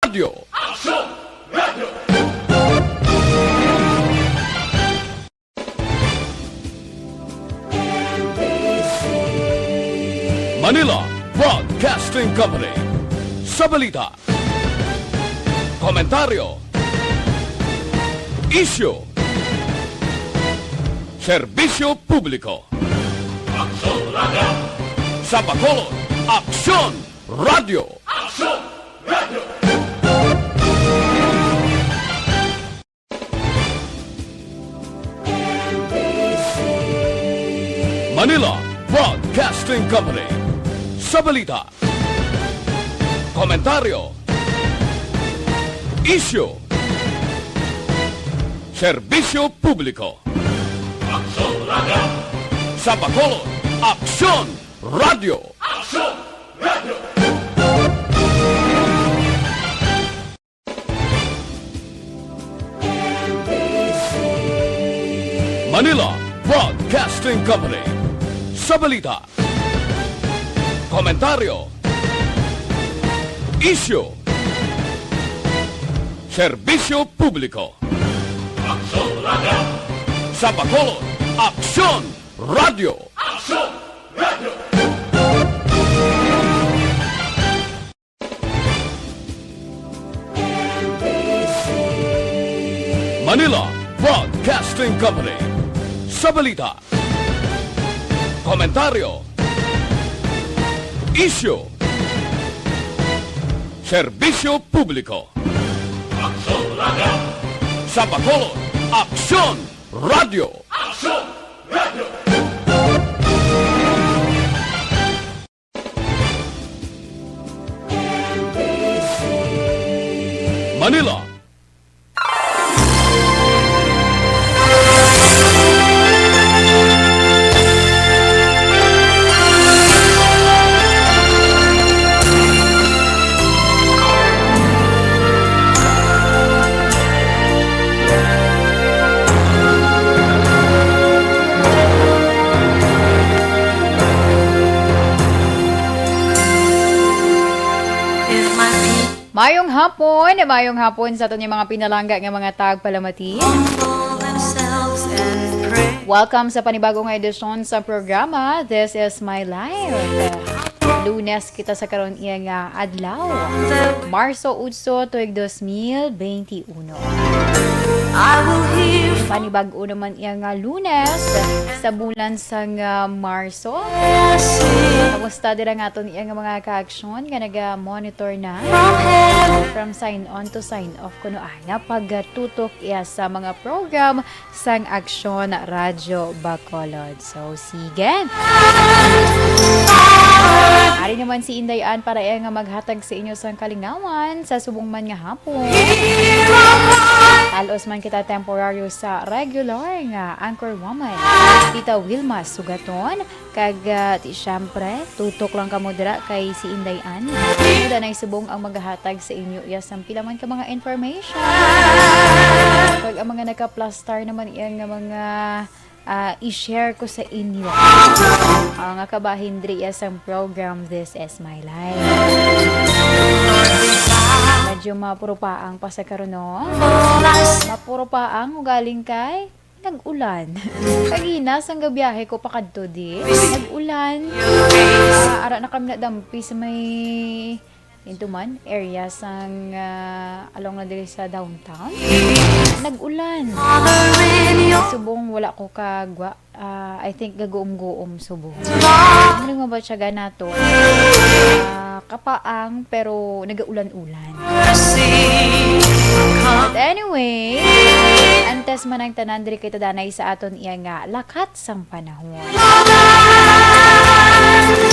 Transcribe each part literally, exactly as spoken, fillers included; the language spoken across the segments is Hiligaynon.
Radio. Aksyon Radio! Manila Broadcasting Company. Sa balita, komentaryo, isyu, serbisyo publiko. Aksyon Radio! Sa Bacolod, Aksyon Radio! Aksyon Radio! Manila Broadcasting Company. Sa balita, komentaryo, isyu, serbisyo publiko. Aksyon Radio! Sa Bacolod, Aksyon Radio! Aksyon Radio! Manila Broadcasting Company. Sa balita, komentaryo, isyu, serbisyo publiko. Aksyon Radio! Sa Bacolod, Aksyon Radio! Aksyon Radio! Manila Broadcasting Company. Sa balita, komentaryo, isyu, serbisyo publiko. Aksyon Radio! Sa Bacolod, Aksyon Radio! Aksyon Radio! Manila. Mayong hapon, mayong hapon sa aton nga mga pinalangga nga mga tagpalamati. Welcome sa panibago nga edisyon sa programa, This is My Life. Lunes kita sa karon iya nga adlaw, Marso otso, tuig dos mil benti uno. Panibag-o naman iya nga Lunes sa bulan sang, ah, Marso. Kamusta dira nga aton iya nga mga ka-aksyon nga naga-monitor na from sign on to sign off kuno ana pagtutok iya sa mga program sang Aksyon Radyo Bacolod. So, sige. Ari naman si Inday Ann para iya nga maghatag sa inyo sang kalingawan sa subong man nga hapon. Talos man kita temporaryo sa regular nga anchor woman, Tita Wilma Sugaton, kag, ah, ti, syempre, tutok lang kamo dira kay si Inday Ann. Amo danay subong ang magahatag sa inyo iya sang pila man ka mga information. Kag ang mga naka-plus star naman iya nga mga, ah, i-share ko sa inyo. Ah, nga kabahin diri iya sang program, This is My Life. Medyo mapurupaang pa sa karon, no? Mapurupaang ugaling kay nag-ulan. Kagina, sang gabiyahe ko pakadto di, nag-ulan. Ah, ara na kami nadampi sa may, ito man, area sang, ah, along na diri sa downtown. Nag-ulan. Subong wala ko kagwa. Ah, I think gaguom-guom subong. Ano nga ba siya ganato? Ah, kapaang, pero nagaulan-ulan. But anyway, antes man ang tanan, diri kita danay sa aton iya nga lakat sang panahon.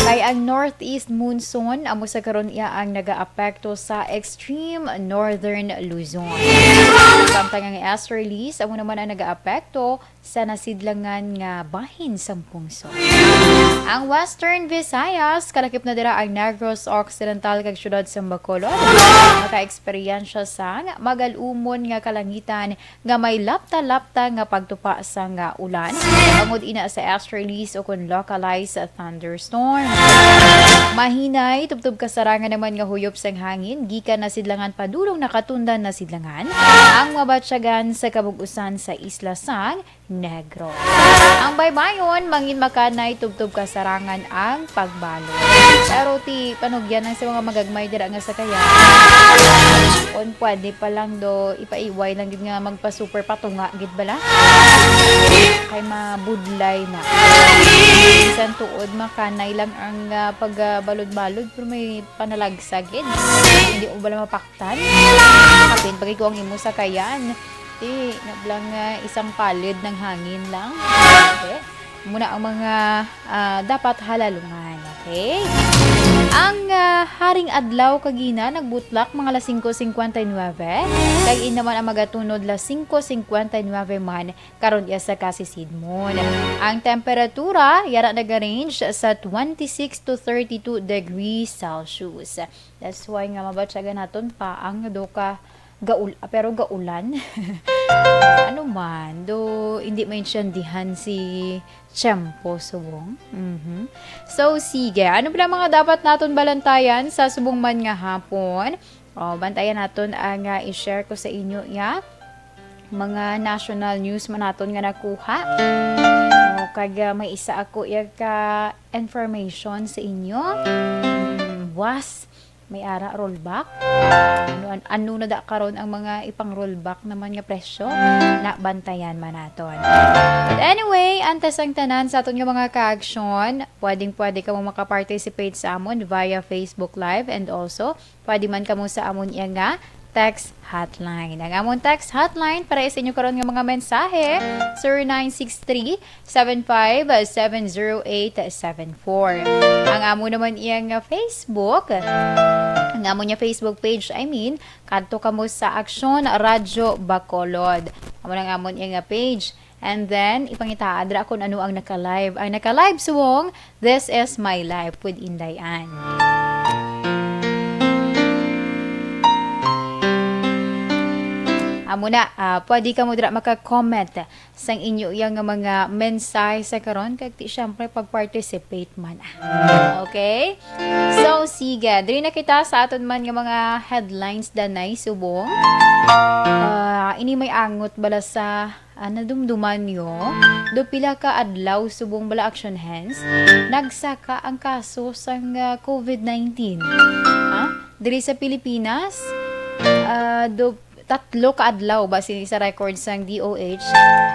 Kay ang northeast monsoon, amo sa karon iya ang nagaapekto sa extreme northern Luzon. Samtang ang easterlies, amo naman ang nagaapekto sa nasidlangan nga bahin sang pungsod. Ang Western Visayas, kalakip na dira ang Negros Occidental kag siyudad sang Bacolod, makaeksperyensya sang magalumon nga kalangitan nga may lapta-lapta nga pagtupa sang ulan, bangod ina sa easterlies o kon localized thunderstorm. Mahinay, tubtob kasarangan naman nga huyop sang hangin gikan na sidlangan padulong nakatundan na sidlangan ang mabatyagan sa kabug-usan sa isla sang Negros. Ang baybayon, mangin makanay, tubtob kasarangan ang pagbalod. Pero ti panugyan lang sa mga magagmay dira nga sakayan. Kon pwede pa lang do, ipaiway lang gid nga magpa-super patunga gid bala. Kay mabudlay na. Bisan tuod makanay lang ang ah, pagbalod-balod, pero may panalagsa gid. Hindi mo bala mapaktan. Kapin pagay ko ang imo sakayan. Ti, nablang ah, isang palid ng hangin lang. Okay? Muna ang mga ah, dapat halalungan. Okay? Ang ah, Haring Adlaw kagina nagbutlak mga alas singko singkwenta y nuwebe, kag in naman ang magatunod alas singko singkwenta y nuwebe man karon iya sa kasisidmon. Ang temperatura yara nagarange sa twenty-six to thirty-two degrees Celsius. That's why nga mabatyagan naton pa ang do ka gaul ah, pero gaulan. Ano man, do hindi maintindihan si tiyempo subong. Mhm. So sige, ano ba ang mga dapat naton balantayan sa subong man nga hapon? O, bantayan naton ang ah, i-share ko sa inyo ya mga national news man naton nga nakuha. O, kag ah, may isa ako ya ka information sa inyo. Mm, was may ara rollback. Ano, an- ano na da karon ang mga ipang rollback naman nga presyo? Nabantayan man naton. But anyway, antes ang tanan sa aton nga mga kaaksyon, pwedeng-pwede kamo makaparticipate sa amon via Facebook Live, and also pwede man kamo sa amon iya nga text hotline. Ang amon text hotline para sa inyo karon nga mga mensahe, zero nine six three, seven five seven zero eight seven four. Ang amo naman iya nga Facebook, ang amo niya Facebook page, I mean, kadto kamo sa Aksyon Radyo Bacolod. Amo nang amon iya nga page. And then, ipangitaa dira kung ano ang naka-live. Ang naka-live subong, This is My Life with Inday Ann. Amo na, ah, pwede kamo dira maka-comment sang inyo iya nga mga mensahe sa karon, kag ti syempre pag-participate man. Okay? So, sige, diri na kita sa aton man nga mga headlines danay subong. Ah, ini may angot bala sa ah, nadumduman nyo, do pila ka adlaw subong bala action hands, nagsaka ang kaso sang ah, covid nineteen. Ha? Diri sa Pilipinas, ah, do tatlo ka adlaw ba sini sa record sang D O H?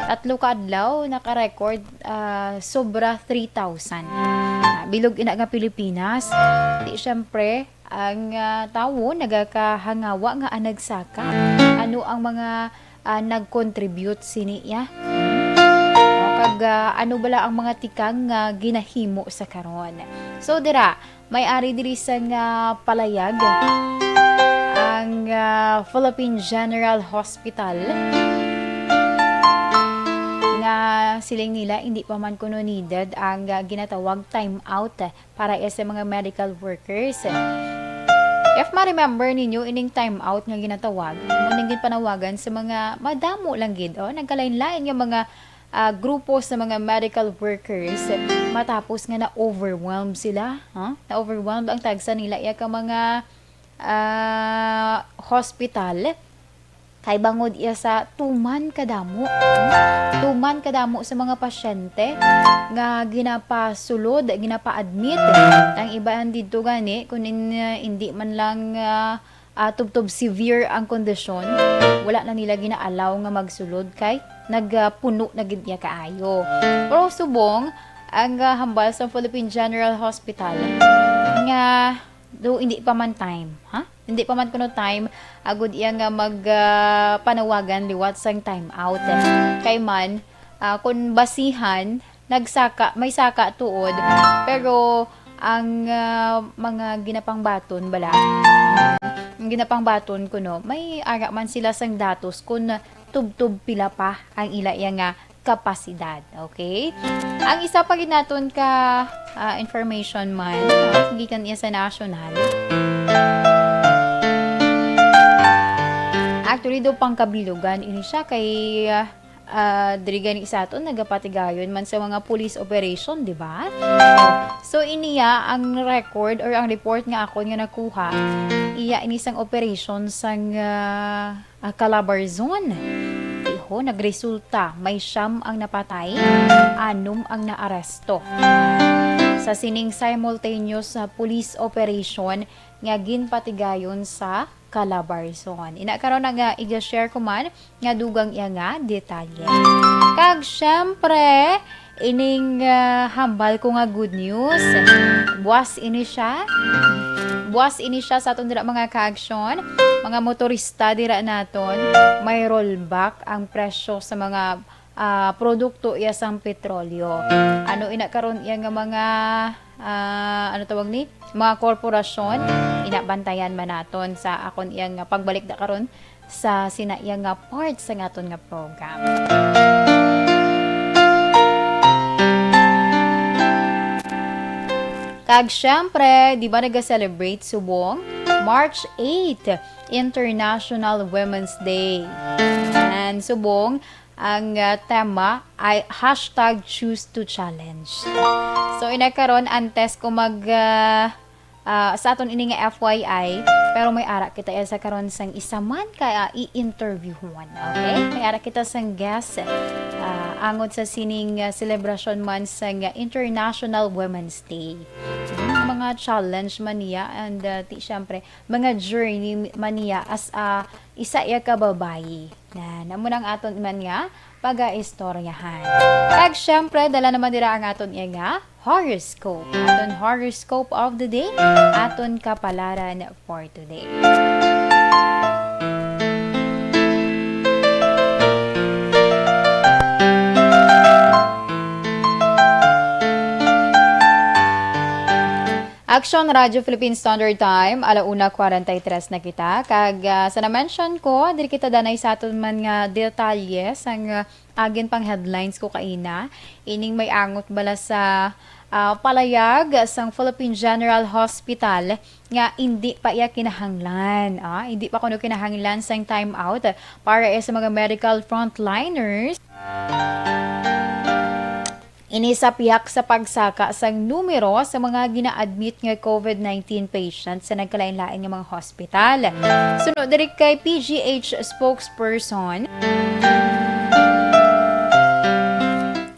Tatlo ka adlaw naka-record ah, sobra three thousand. Ah, bilog ina nga Pilipinas. Di syempre, ang ah, tawo nagakahangawa nga ang nagsaka. Ano ang mga ah, nag-contribute sini iya? O, kag ah, ano bala ang mga tikang nga ginahimo sa karon? So dira, may ari diri sa nga palayag ang ah, Philippine General Hospital nga siling nila hindi pa man kuno needed ang ah, ginatawag time out para iya sa mga medical workers. If ma-remember ninyo ining time out nga ginatawag, amo ning ginpanawagan sa mga madamo lang gid, oh, nagkalain-lain nga mga ah, grupo sa mga medical workers matapos nga na-overwhelmed sila, ha? Na-overwhelmed ang tagsa nila iya ka mga ah, hospital. Kay bangod iya sa tuman kadamo, tuman kadamo sa mga pasyente nga ginapasulod, ginapa-admit. Ang iban didto gani, kun in, hindi man lang ah, ah, tubtob severe ang kondisyon, wala na nila gina-allow nga magsulod kay nagpuno na gid niya kaayo. Pero subong ang ah, hambal sa Philippine General Hospital nga do hindi pa man time, ha? Hindi pa man kuno time agud iya nga mag ah, panawagan liwat sang time out. Kay man ah, kung basihan nagsaka, may saka tuod, pero ang ah, mga ginapangbaton bala, ang ginapangbaton kuno may ara man sila sang datos kung tubtob pila pa ang ila iya nga kapasidad. Okay? Ang isa pa gid naton ka, ah, information man, no? Gikan iya sa national. Actually, do pang kabilugan ini siya kay, ah, ah, diri gani sa aton nagapatigayon man sa mga police operation, di ba? So, iniya ang record or ang report nga akon nga nakuha, iya ini sang operation sang, ah, ah, Calabarzon. Iho, nagresulta, may siyam ang napatay, anom ang naaresto. Sa sining simultaneous, ah, police operation nga ginpatigayon sa Calabarzon. Ina karon nga iga-share ko man nga dugang iya nga detalye. Kag syempre, ining, ah, hambal ko nga good news. Buwas ini siya. Buwas ini siya sa aton dira mga ka-aksyon. Mga motorista dira naton, may rollback ang presyo sa mga, ah, produkto iya sang petrolyo. Ano ina karon iya nga mga, ah, ano tawag ni? Mga korporasyon, ina bantayan man naton sa akon iya nga pagbalik da karon sa sina iya nga part sa aton nga program. Kag syempre, di ba naga-celebrate subong March eight, International Women's Day. And subong, ang, ah, tema ay hashtag choose to challenge. So, ina karon, antes ko mag, ah, ah, sa aton ini nga F Y I, pero may ara kita iya sa karon sang isa man ka, ah, i-interviewon, okay? May ara kita sang guest, ah, angod sa sining, ah, selebrasyon man sang, ah, International Women's Day. Mm, mga challenge man niya and, ah, ti, syempre, mga journey man niya as a isa iya ka babayi. Na, namo nang aton man nga pagaistoryahan. Kag syempre, dala naman dira ang aton iya nga horoscope. Aton horoscope of the day, aton kapalaran for today. Action Radio Philippine Standard Time, ala una kwarenta y tres na kita. Kag, ah, sa na-mention ko, diri kita danay sa aton man nga detalye sang, ah, agin pang headlines ko kaina. Ining may angot bala sa, ah, palayag sang Philippine General Hospital nga indi pa iya kinahanglan, ah, indi pa kuno kinahanglan sang time out para sa mga medical frontliners. Ini sa pihak sa pagsaka sang numero sa mga gina-admit nga COVID nineteen patients sa nagkalain-lain nga mga hospital. Suno diri kay P G H spokesperson,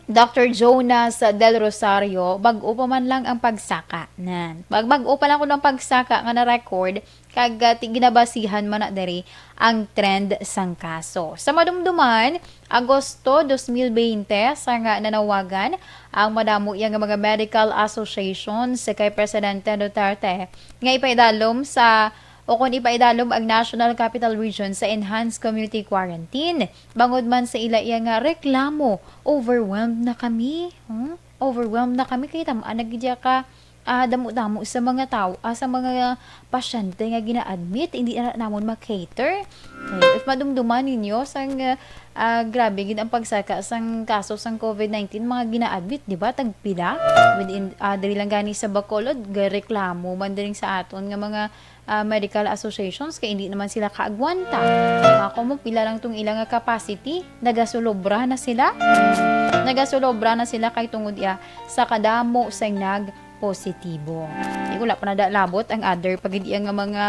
Doctor Jonas Del Rosario, bag-o pa man lang ang pagsaka. Nan, bag-, bag-o pa lang kuno ang pagsaka nga na-record, kag, ah, ti-, ginabasihan man na diri ang trend sang kaso. Sa madumduman, Agosto dos mil veinte, sa nga nanawagan ang madamo iya nga mga medical associations kay Presidente Duterte nga ipaidalom sa, o kon ipaidalom ang National Capital Region sa enhanced community quarantine. Bangod man sa ila iya nga reklamo, "Overwhelmed na kami. Hmm? Overwhelmed na kami kay tam-, ah, nagidya ka, ah, damo-damo sa mga tawo, ah, sa mga pasyente nga gina-admit, hindi na namon ma-cater." Eh, if madumduman ninyo, sang, ah, grabe gid ang pagsaka sang kaso sang COVID nineteen, mga gina-admit, di ba? Tagpila? Within, ah, diri lang gani sa Bacolod, gareklamo man diri sa aton nga mga, ah, medical associations kay hindi naman sila kaagwanta. Ako mo, pila lang tong ila nga capacity, nagasulobra na sila. Nagasulobra na sila kay tungod iya sa kadamo sa nag positibo. Di, wala pa nadalabot ang other pa gid iya nga mga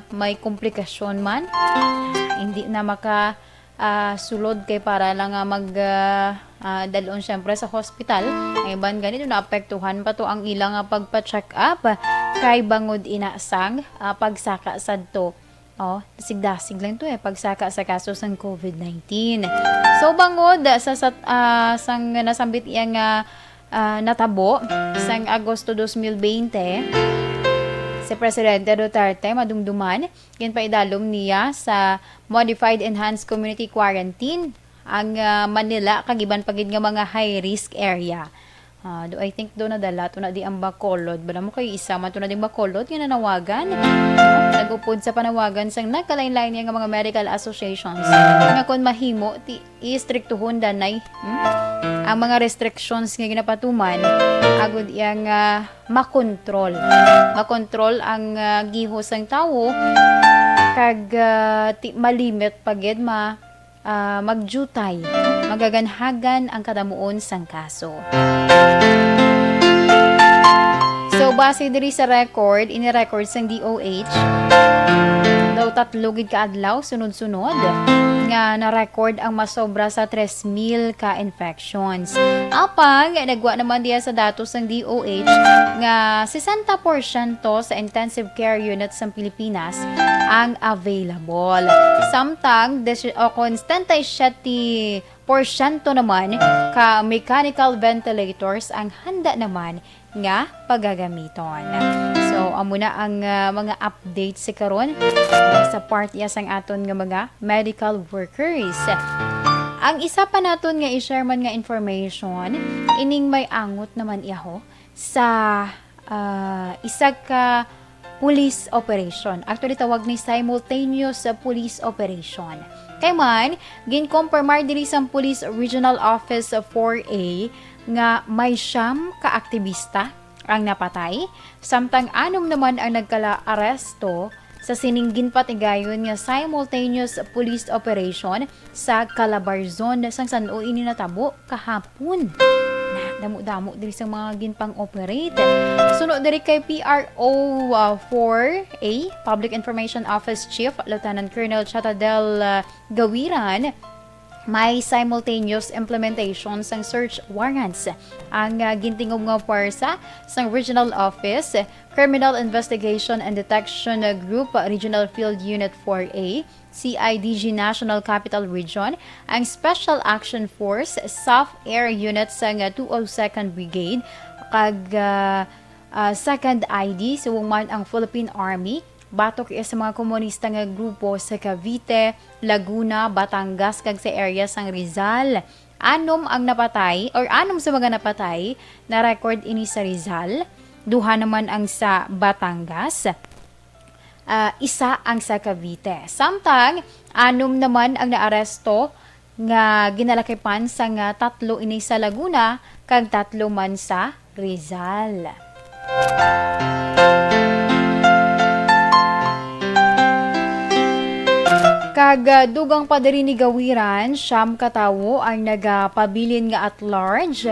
may komplikasyon man. Hindi na maka, ah, sulod kay para lang nga mag, ah, ah, dalon siyempre sa hospital. Ang iban gani naapektuhan pa to ang ila nga pagpa-check up kay bangod ina sang, ah, pagsaka sadto. Oh, dasig-dasig lang to eh, pagsaka sa kaso sang COVID nineteen. So, bangod sa, sa, ah, sang nasambit iya nga, ah, natabo sang Agosto dos mil veinte, si Presidente Duterte madumduman, ginpaidalom niya sa Modified Enhanced Community Quarantine ang, ah, Manila kag iban pa gid nga mga high-risk area. Ah, do I think do nadala to na di ang Bacolod. Bala mo kay isa man to na ding Bacolod nga nanawagan. Nag-upod sa panawagan sang nagkalain-lain niya nga mga medical associations nga kon mahimo ti istriktuhon danay, hmm? Ang mga restrictions nga ginapatuman agud iya nga makontrol. Makontrol ang, ah, gihos sang tawo kag, ah, ti malimit pa gid ma ah, magjutay, magaganhagan ang kadamuon sang kaso. So, base diri sa record, ini-record sang D O H, daw tatlo gid ka adlaw sunod-sunod nga na-record ang masobra sa tres mil ka infections. Apang, nagwa naman diya sa datos sang D O H nga sesenta porsyento sa intensive care units sang Pilipinas ang available. Samtang, desi-, o kon setenta y siyete porsyento naman ka mechanical ventilators ang handa naman nga pagagamiton. So, amo na ang, ah, mga updates sa karon sa part iya sang aton nga mga medical workers. Ang isa pa naton nga i-share man nga information, ining may angot naman iyaho sa, ah, isa ka police operation. Actually, tawag ni simultaneous, ah, police operation. Kay man, ginkompormar diri sang Police Regional Office four A nga may siyam ka aktibista ang napatay, samtang anom naman ang nagkala-aresto sa sining ginpatigayon nga simultaneous police operation sa Calabarzon, sang san-o ini natabo kahapon. Na, damo-damo diri sa mga ginpang-operate. Suno diri kay P R O, ah, four A, Public Information Office Chief Lieutenant Colonel Chatadel, ah, Gawiran, may simultaneous implementation sang search warrants ang, ah, gintingog nga pwersa sang Regional Office, Criminal Investigation and Detection Group, Regional Field Unit four A, C I D G National Capital Region, ang Special Action Force, Soft Air Unit sang two oh second Brigade, kag, ah, ah, Second I D, subong man ang Philippine Army, batok iya sa mga komunista nga grupo sa Cavite, Laguna, Batangas, kag sa area sang Rizal. Anom ang napatay, or anom sa mga napatay, na-record ini sa Rizal. Duha naman ang sa Batangas. Ah, isa ang sa Cavite. Samtang, anom naman ang naaresto nga ginalakipan sang, ah, tatlo ini sa Laguna kag tatlo man sa Rizal. Kag, ah, dugang pa diri ni Gawiran, siyam ka tawo ang nagapabilin nga at large.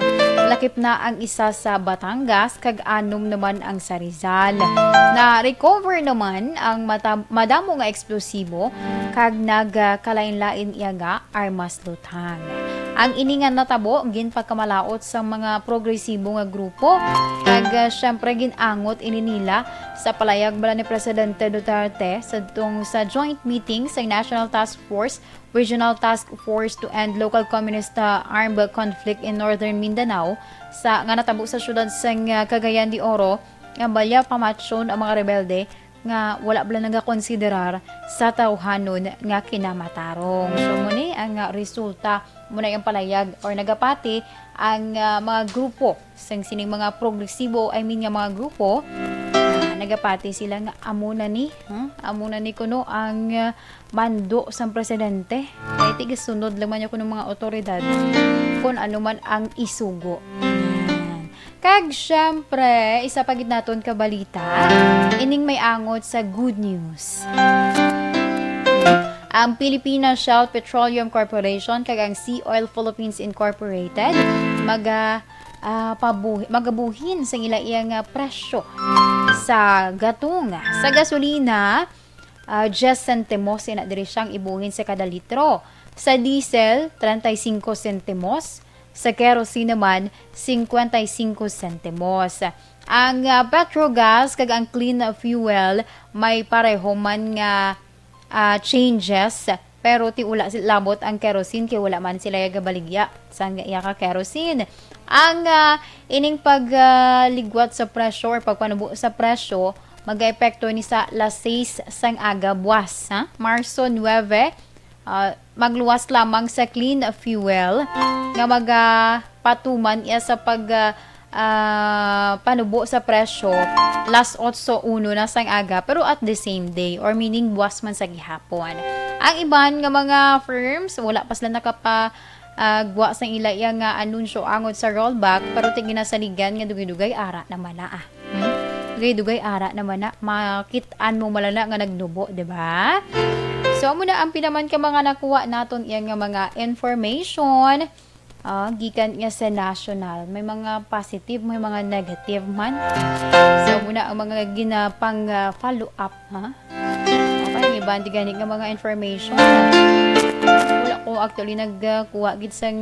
Lakip na ang isa sa Batangas, kag anom naman ang sa Rizal. Na-recover naman ang mata-, madamo nga eksplosibo, kag nagkalain-lain iya nga armas luthang. Ang ini nga natabo ginpakamalaot sa mga progresibo nga grupo, kag, ah, siyempre gin-angot ini nila sa palayag bala ni Presidente Duterte sadtong sa joint meeting sa National Task Force, Regional Task Force to End Local Communist, ah, Armed Conflict in Northern Mindanao, sa, nga natabo sa siyudad sang, ah, Cagayan de Oro, nga balya pamatyon ang mga rebelde nga wala bala nagakonsiderar sa tawhanon nga kinamatarong. So, mo ni ang, ah, resulta, mo na yung palayag or nagapati ang, ah, mga grupo sang sining mga progresibo, I mean nga mga grupo, ah, nagapati sila nga amo na ni, hmm? Amo na ni kuno ang, ah, mando sang presidente. Kay tigasunod lang man niya kuno mga otoridad kung ano man ang isugo. Yan. Kag, syempre, isa pa gid naton ka balita, ining may angot sa good news. Ang Philippine Shell Petroleum Corporation kag ang Sea Oil Philippines Incorporated maga-, ah, pabuhi-, magabuhin sa ila iya nga presyo sa gatong. Sa gasolina, ah, diyes sentimos ina diri siyang ibuhin sa kada litro. Sa diesel, treinta y cinco sentimos. Sa kerosene naman, cincuenta y cinco sentimos. Ang, ah, Petrogas kag ang Clean Fuel may pareho man nga, ah, changes, pero ti wala si-, labot ang kerosene kay wala man sila gabaligya sang iya ka kerosene. Ang, ah, ining pag, ah, ligwat sa presyo or pagpanubo sa presyo, mag-epekto ni sa las seis sang aga buwas, ha? Marso nuebe, ah, magluwas lamang sa Clean Fuel nga magapatuman iya sa pag, ah, ah, panubo sa presyo, las otso uno na sang aga, pero at the same day, or meaning buwas man sa gihapon. Ang iban nga mga firms, wala pa sila nakapa, ah, gwa sang ila iya nga anunsyo angot sa rollback, pero ti ginasaligan nga dugay-dugay ara naman na, ah. Hmm? Dugay-dugay ara naman na, makit-an mo malala nga nagnubo, di ba? So, amo na ang pinaman ka mga nakuha naton iya nga mga information. Ah, gikan niya sa national, may mga positive, may mga negative man. So, muna ang mga ginapang, ah, follow up, ha? Okay, may bandi gani nga mga information. Wala ko actually nagkuha gid sang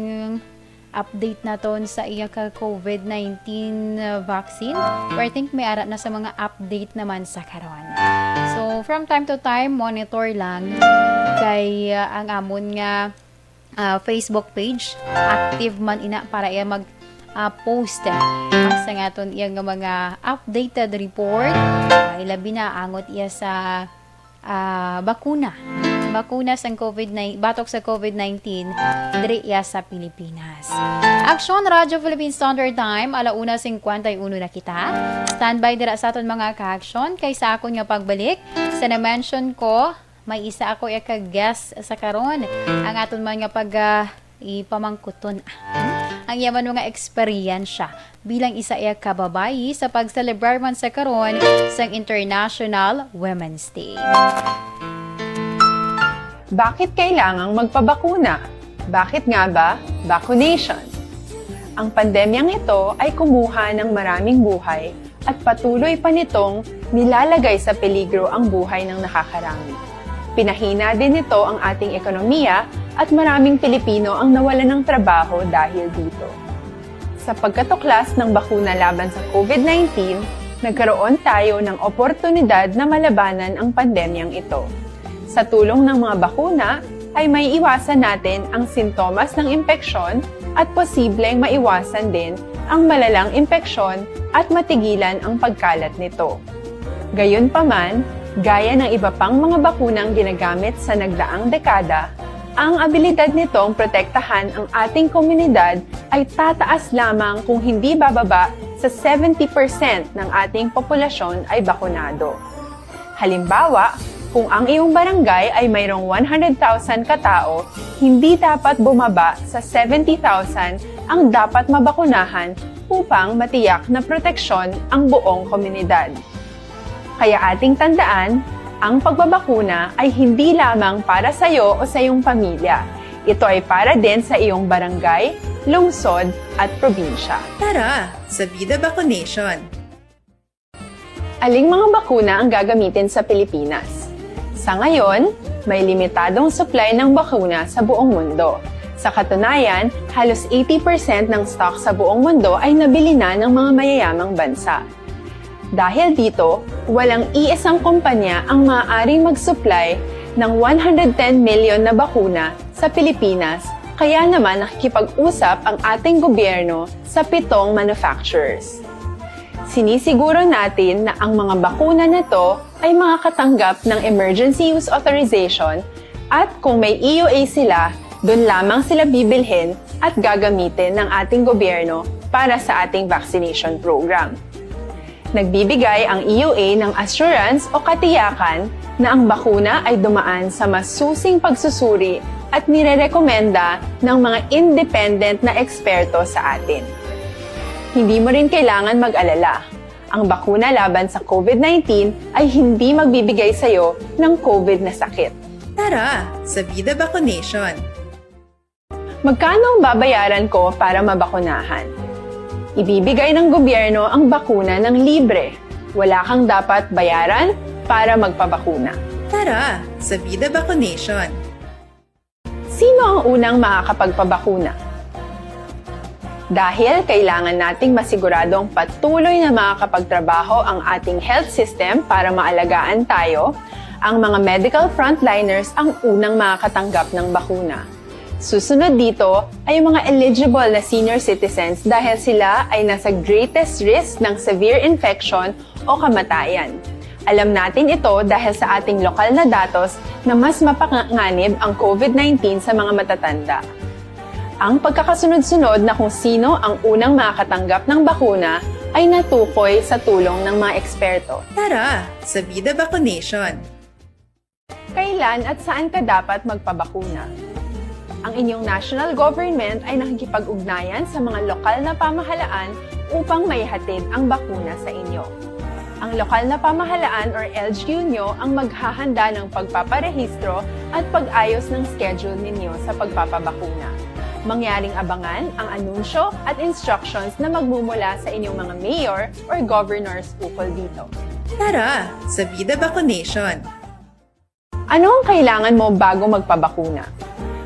update naton sa iya ka covid nineteen, ah, vaccine. Pero I think may ara na sa mga update naman sa karon. So, from time to time, monitor lang kay, ah, ang amon nga ah, Facebook page. Active man ina para iya mag, ah, post, ah, sa ngaton iya nga mga updated report. Ah, ilabi na angot iya sa, ah, bakuna. Bakuna sang covid nine, batok sa covid nineteen, diri iya sa Pilipinas. Aksyon, Radyo Philippine Standard Time, ala una singkwenta y uno na kita. Standby dira sa aton mga ka-aksyon, kay sa akon nga pagbalik, sa na-mention ko, may isa ako iya ka guest sa karon. Ang aton man nga pag, ah, ipamangkuton. Ang iya man mga eksperyensya bilang isa iya ka babayi sa pagselebrar man sa karon sang International Women's Day. Bakit kailangang magpabakuna? Bakit nga ba vaccination? Ang pandemyang ito ay kumuha ng maraming buhay at patuloy pa nitong nilalagay sa peligro ang buhay ng nakakarami. Pinahina din nito ang ating ekonomiya at maraming Pilipino ang nawalan ng trabaho dahil dito. Sa pagkatuklas ng bakuna laban sa covid nineteen, nagkaroon tayo ng oportunidad na malabanan ang pandemyang ito. Sa tulong ng mga bakuna, ay may iwasan natin ang sintomas ng impeksyon at posibleng maiwasan din ang malalang impeksyon at matigilan ang pagkalat nito. Gayunpaman, gaya ng iba pang mga bakunang ginagamit sa nagdaang dekada, ang abilidad nitong protektahan ang ating komunidad ay tataas lamang kung hindi bababa sa seventy percent ng ating populasyon ay bakunado. Halimbawa, kung ang iyong barangay ay mayroong one hundred thousand ka tao, hindi dapat bumaba sa seventy thousand ang dapat mabakunahan upang matiyak na proteksyon ang buong komunidad. Kaya ating tandaan, ang pagbabakuna ay hindi lamang para sa iyo o sa iyong pamilya. Ito ay para din sa iyong barangay, lungsod, at probinsya. Tara, sa Bida Vaccination! Aling mga bakuna ang gagamitin sa Pilipinas? Sa ngayon, may limitadong supply ng bakuna sa buong mundo. Sa katunayan, halos eighty percent ng stock sa buong mundo ay nabili na ng mga mayayamang bansa. Dahil dito, walang iisang kumpanya ang maaaring mag-supply ng one hundred ten million na bakuna sa Pilipinas, kaya naman nakikipag-usap ang ating gobyerno sa pitong manufacturers. Sinisiguro natin na ang mga bakuna na to ay makakatanggap ng emergency use authorization at kung may E U A sila, dun lamang sila bibilhin at gagamitin ng ating gobyerno para sa ating vaccination program. Nagbibigay ang E U A ng assurance o katiyakan na ang bakuna ay dumaan sa masusing pagsusuri at nirerekomenda ng mga independent na eksperto sa atin. Hindi mo rin kailangan mag-alala. Ang bakuna laban sa covid nineteen ay hindi magbibigay sa iyo ng covid na sakit. Tara, sa Bida Vaccination! Magkano ang babayaran ko para mabakunahan? Ibibigay ng gobyerno ang bakuna ng libre. Wala kang dapat bayaran para magpabakuna. Tara, sa Bida Vaccination! Sino ang unang makakapagpabakuna? Dahil kailangan nating masiguradong patuloy na makakapagtrabaho ang ating health system para maalagaan tayo, ang mga medical frontliners ang unang makakatanggap ng bakuna. Susunod dito ay ang mga eligible na senior citizens dahil sila ay nasa greatest risk ng severe infection o kamatayan. Alam natin ito dahil sa ating lokal na datos na mas mapanganib ang covid nineteen sa mga matatanda. Ang pagkakasunod-sunod na kung sino ang unang makakatanggap ng bakuna ay natukoy sa tulong ng mga eksperto. Tara sa Vida Vaccination! Kailan at saan ka dapat magpabakuna? Ang inyong national government ay nakikipag-ugnayan sa mga lokal na pamahalaan upang maihatid ang bakuna sa inyo. Ang lokal na pamahalaan or L G U nyo ang maghahanda ng pagpaparehistro at pag-ayos ng schedule ninyo sa pagpapabakuna. Mangyaring abangan ang anunsyo at instructions na magmumula sa inyong mga mayor or governors ukol dito. Tara sa Vida Vaccination! Ano ang kailangan mo bago magpabakuna?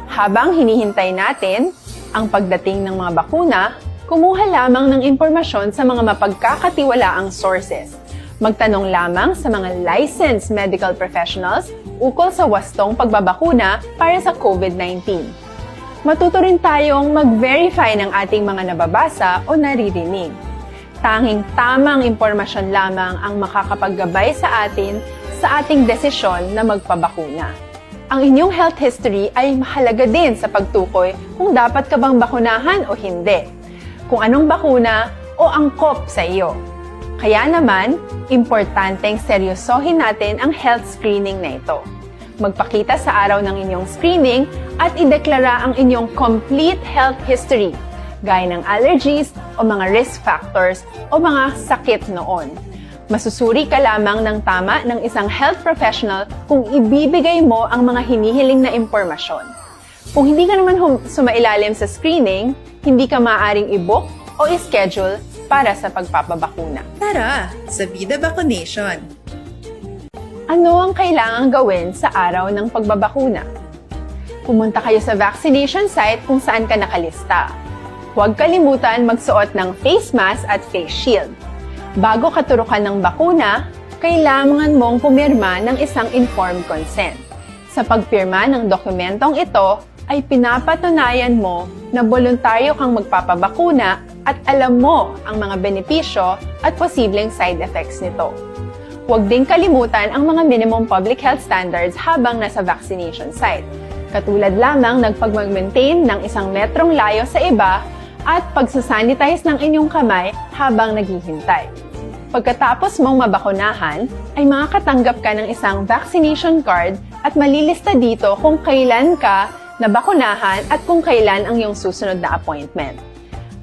Habang hinihintay natin ang pagdating ng mga bakuna, kumuha lamang ng impormasyon sa mga mapagkakatiwalaang sources. Magtanong lamang sa mga licensed medical professionals ukol sa wastong pagbabakuna para sa COVID nineteen. Matuto rin tayong mag-verify ng ating mga nababasa o naririnig. Tanging tamang impormasyon lamang ang makakapaggabay sa atin sa ating desisyon na magpabakuna. Ang inyong health history ay mahalaga din sa pagtukoy kung dapat ka bang bakunahan o hindi, kung anong bakuna o angkop sa iyo. Kaya naman, importanteng seryosohin natin ang health screening na ito. Magpakita sa araw ng inyong screening at ideklara ang inyong complete health history, gaya ng allergies o mga risk factors o mga sakit noon. Masusuri ka lamang ng tama ng isang health professional kung ibibigay mo ang mga hinihiling na impormasyon. Kung hindi ka naman hum- sumailalim sa screening, hindi ka maaaring i-book o i-schedule para sa pagpapabakuna. Tara sa Vida Vaccination! Ano ang kailangang gawin sa araw ng pagbabakuna? Pumunta kayo sa vaccination site kung saan ka nakalista. Huwag kalimutan magsuot ng face mask at face shield. Bago katurukan ng bakuna, kailangan mong pumirma ng isang informed consent. Sa pagpirma ng dokumentong ito, ay pinapatunayan mo na boluntaryo kang magpapabakuna at alam mo ang mga benepisyo at posibleng side effects nito. Huwag ding kalimutan ang mga minimum public health standards habang nasa vaccination site, katulad lamang ng pagmag-maintain ng isang metrong layo sa iba at pagsasanitize ng inyong kamay habang naghihintay. Pagkatapos mong mabakunahan, ay makakatanggap ka ng isang vaccination card at malilista dito kung kailan ka nabakunahan at kung kailan ang iyong susunod na appointment.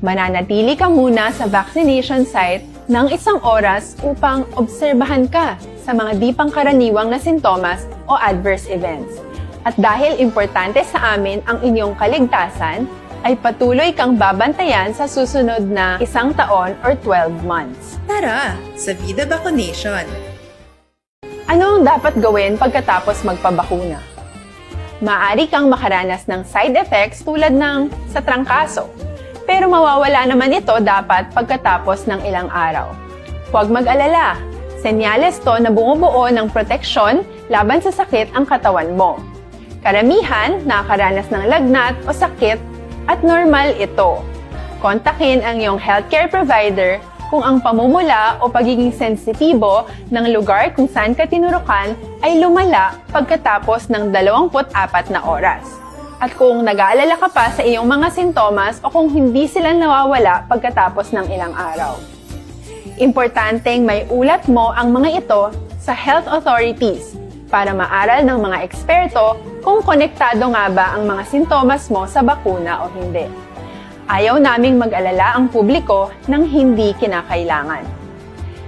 Mananatili ka muna sa vaccination site ng isang oras upang obserbahan ka sa mga di pangkaraniwang na sintomas o adverse events. At dahil importante sa amin ang inyong kaligtasan, ay patuloy kang babantayan sa susunod na isang taon or twelve months. Tara sa Vida Vaccination! Ano ang dapat gawin pagkatapos magpabakuna? Maaari kang makaranas ng side effects tulad ng sa trangkaso, pero mawawala naman ito dapat pagkatapos ng ilang araw. Huwag mag-alala, senyales to na bumubuo ng proteksyon laban sa sakit ang katawan mo. Karamihan nakakaranas ng lagnat o sakit at normal ito. Kontakin ang iyong healthcare provider kung ang pamumula o pagiging sensitibo ng lugar kung saan ka tinurukan ay lumala pagkatapos ng dalawampu't apat na oras. At kung nag-aalala ka pa sa iyong mga sintomas o kung hindi sila nawawala pagkatapos ng ilang araw. Importanteng may ulat mo ang mga ito sa health authorities para maaral ng mga eksperto kung konektado nga ba ang mga sintomas mo sa bakuna o hindi. Ayaw naming mag-alala ang publiko ng hindi kinakailangan.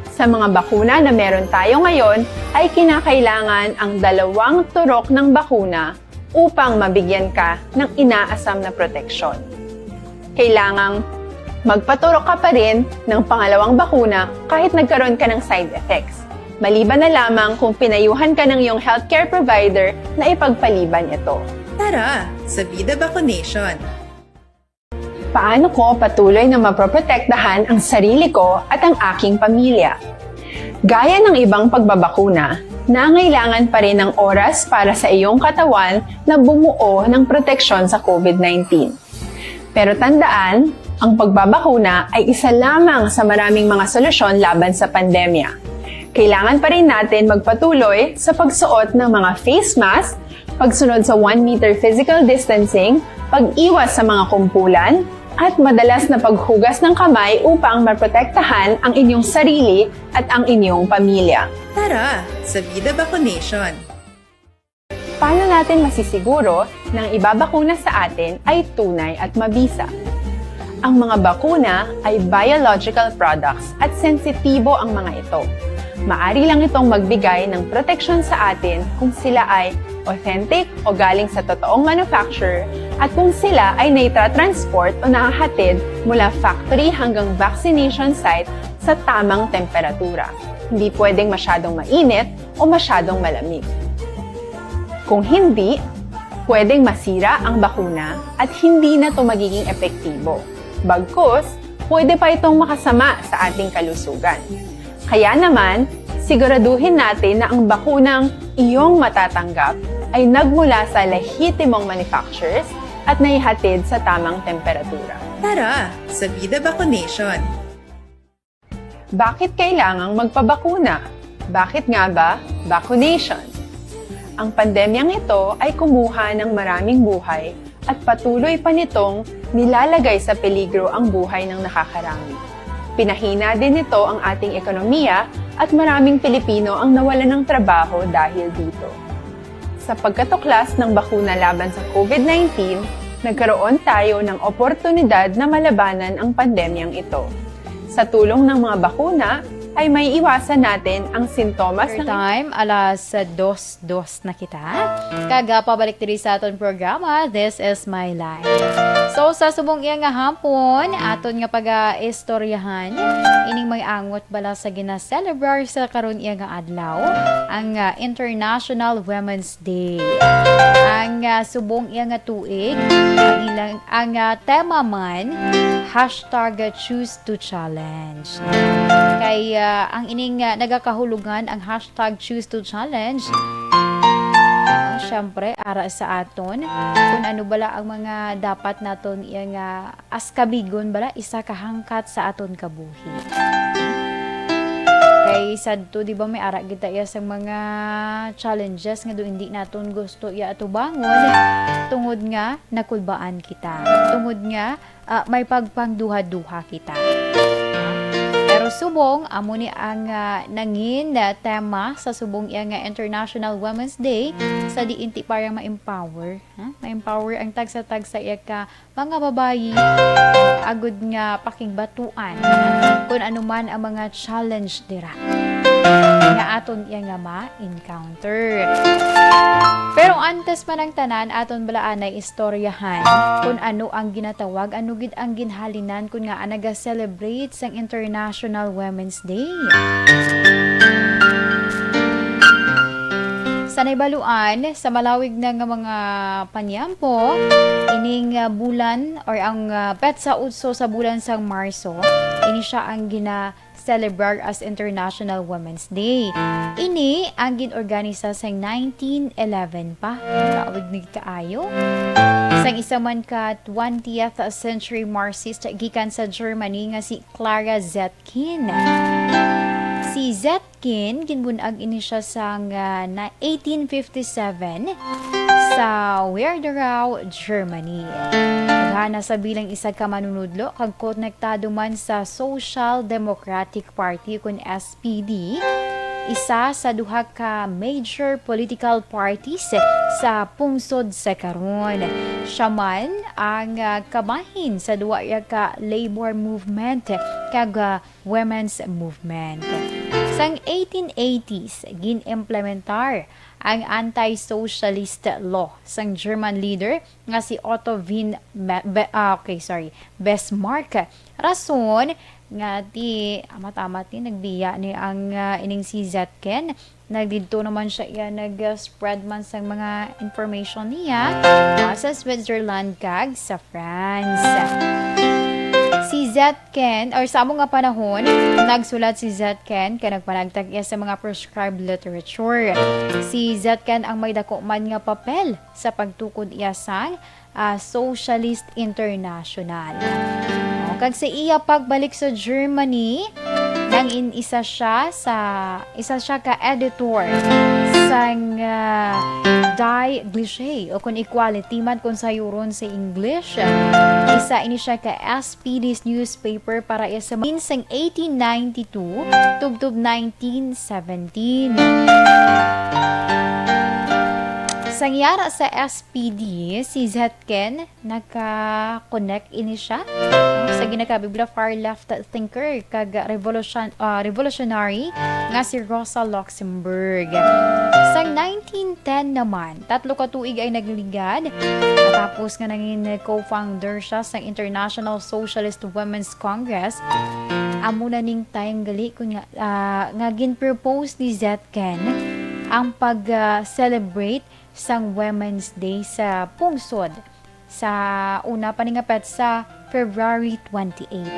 Sa mga bakuna na meron tayo ngayon, ay kinakailangan ang dalawang turok ng bakuna upang mabigyan ka ng inaasam na proteksyon. Kailangang magpaturok ka pa rin ng pangalawang bakuna kahit nagkaroon ka ng side effects, maliban na lamang kung pinayuhan ka ng iyong healthcare provider na ipagpaliban ito. Tara sa Vida Vaccination! Paano ko patuloy na maproprotektahan ang sarili ko at ang aking pamilya? Gaya ng ibang pagbabakuna, nangailangan pa rin ng oras para sa iyong katawan na bumuo ng proteksyon sa COVID nineteen. Pero tandaan, ang pagbabakuna ay isa lamang sa maraming mga solusyon laban sa pandemya. Kailangan pa rin natin magpatuloy sa pagsuot ng mga face mask, pagsunod sa one meter physical distancing, pag-iwas sa mga kumpulan, at madalas na paghugas ng kamay upang maprotektahan ang inyong sarili at ang inyong pamilya. Tara, sa Vida Vaccination! Paano natin masisiguro na ang ibabakuna sa atin ay tunay at mabisa? Ang mga bakuna ay biological products at sensitibo ang mga ito. Maari lang itong magbigay ng proteksyon sa atin kung sila ay authentic o galing sa totoong manufacturer at kung sila ay naitatransport o nahahatid mula factory hanggang vaccination site sa tamang temperatura. Hindi pwedeng masyadong mainit o masyadong malamig. Kung hindi, pwedeng masira ang bakuna at hindi na ito magiging epektibo. Bagkus, pwede pa itong makasama sa ating kalusugan. Kaya naman, siguraduhin natin na ang bakunang iyong matatanggap ay nagmula sa lehitimong manufacturers at naihatid sa tamang temperatura. Tara, sa Vida Vaccination! Bakit kailangang magpabakuna? Bakit nga ba vaccination? Ang pandemyang ito ay kumuha ng maraming buhay at patuloy pa nitong nilalagay sa peligro ang buhay ng nakakarami. Pinahina din nito ang ating ekonomiya at maraming Pilipino ang nawalan ng trabaho dahil dito. Sa pagkatuklas ng bakuna laban sa COVID nineteen, nagkaroon tayo ng oportunidad na malabanan ang pandemyang ito. Sa tulong ng mga bakuna, ay may iwasan natin ang sintomas ng time, alas dos dos na kita. Kag, ah, pabalik diri sa aton programa, This Is My Life. So, sa subong iya nga hapon, aton nga pag-istoryahan, ining may angot bala sa gina-celebrar sa karon iya nga adlaw, ang, ah, International Women's Day. Ang, ah, subong iya nga tuig, ang ilang, ang, ah, tema man, hashtag choose to challenge. Kay, ah, ang ining, ah, nagakahulugan ang hashtag choose to challenge. Ah, syempre, ara sa aton, kung ano bala ang mga dapat naton iya nga askabigon bala, isa ka hangkat sa aton kabuhi. Kay sadto, di ba, may ara kita iya sang mga challenges nga do hindi naton gusto iya atubangon tungod nga nakulbaan kita. Tungod nga, ah, may pagpangduha-duha kita. Pero subong, amo ni ang, ah, nangin, ah, tema sa subong iya nga International Women's Day, sa diin ti para ma-empower, ha? Ma-empower ang tagsa-tagsa iya ka mga babayi, agud nga pakigbatuan kun ano man ang mga challenge dira nga aton iya nga ma-encounter. Pero antes pa ng tanan, aton bala anay istoryahan kun ano ang ginatawag, ano gid ang ginhalinan kun nga naga-celebrate sang International Women's Day. Sa naibaluan, sa malawig na nga mga panyampo, ining, ah, bulan or ang, ah, petsa otso sa bulan sang Marso, ini siya ang gina-celebrar as International Women's Day. Ini ang gin-organisa sang nineteen eleven pa. Malawig ni kaayo. Sang isa man ka twentieth century Marxist gikan sa Germany nga si Clara Zetkin. Si Zetkin, ginbun-ag ini siya sang, ah, na eighteen fifty-seven sa Werdau, Germany. Daghana sa bilang isa ka manunudlo kag konektado man sa Social Democratic Party, kun S P D, isa sa duha ka major political parties sa pungsod sa karon. Siya man ang, ah, kabahin sa duha ka labor movement kag, ah, women's movement. Sang eighteen eighties, gin-implementar ang anti-socialist law sang German leader nga si Otto von Me-, Be-, ah, okay, sorry, Bismarck. Rason nga ti amat-amat ni nagbiya ni ang, ah, ining si Zetkin. Nagdidto naman siya iya nag-spread man sang mga information niya, ah, sa Switzerland kag sa France. Si Zetkin, or sa amo nga panahon, nagsulat si Zetkin kag nagpanagtag iya sa mga proscribed literature. Si Zetkin ang may dako man nga papel sa pagtukod iya sang, ah, Socialist International. O, kag sa iya pagbalik sa Germany, In isa siya sa, isa siya ka editor sang, ah, Die Glissé, o kon Equality man kung sayuron sa English. Isa ini siya ka S P D's newspaper para iya sa min sang eighteen ninety-two tubtob nineteen seventeen. Sang yara sa S P D, si Zetkin, naka-connect ini siya, no, sa ginakabibla far left thinker kag revolution-, ah, revolutionary nga si Rosa Luxemburg. Sang nineteen ten naman, tatlo ka tuig ay nagligad, tapos nga nangin co-founder siya sa International Socialist Women's Congress. Amo na ning time gali kun nga, ah, nga gin-propose ni Zetkin ang pag, ah, celebrate sang Women's Day sa pungsod sa una pa ni nga petsa, February twenty-eight.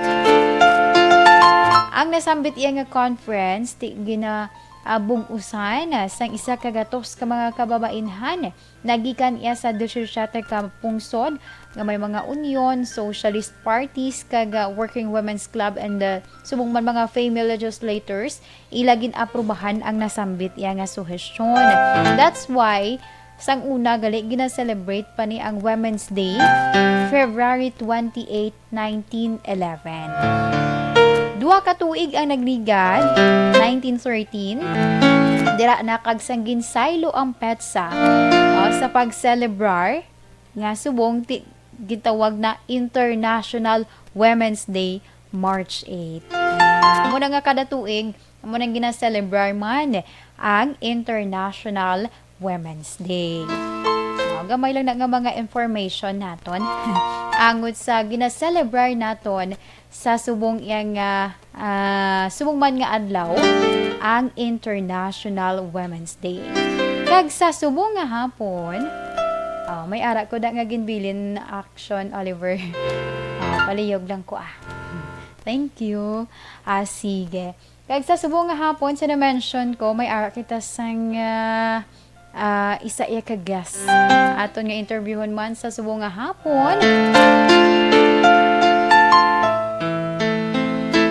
Ang nasambit iya nga conference, ti-, gina-, ah, bug-usan, ah, sang isa ka gatos ka mga kababainhan. Nagikan iya sa disisyete ka pungsod nga may mga union, socialist parties, kag, ah, Working Women's Club, and, ah, subong man mga female legislators. Ila gin-aprubahan ang nasambit iya nga suhestyon. That's why, sang una gali gina-celebrate pa ni ang Women's Day, February twenty-eight, nineteen eleven. Duha ka tuig ang nagligad, nineteen thirteen, dira na kag sang ginsaylo ang petsa, ah, sa pag-celebrar nga subong ti-, gintawag na International Women's Day, March eight. Amo na nga kada tuig, amo nang gina-celebrar man ang International Women's Day. O, gamay lang na nga mga information naton. Angot sa gina-celebrar naton sa subong iya nga, ah, subong man nga adlaw, ang International Women's Day. Kag sa subong nga hapon, oh, may ara ko da nga ginbilin action, Oliver. Ah, palihog lang ko, ah. Thank you. Ah, sige. Kag sa subong nga hapon, sa na-mention ko, may ara kita sang, ah, ah, isa iya ka guest. Aton nga interviewon man sa subong nga hapon.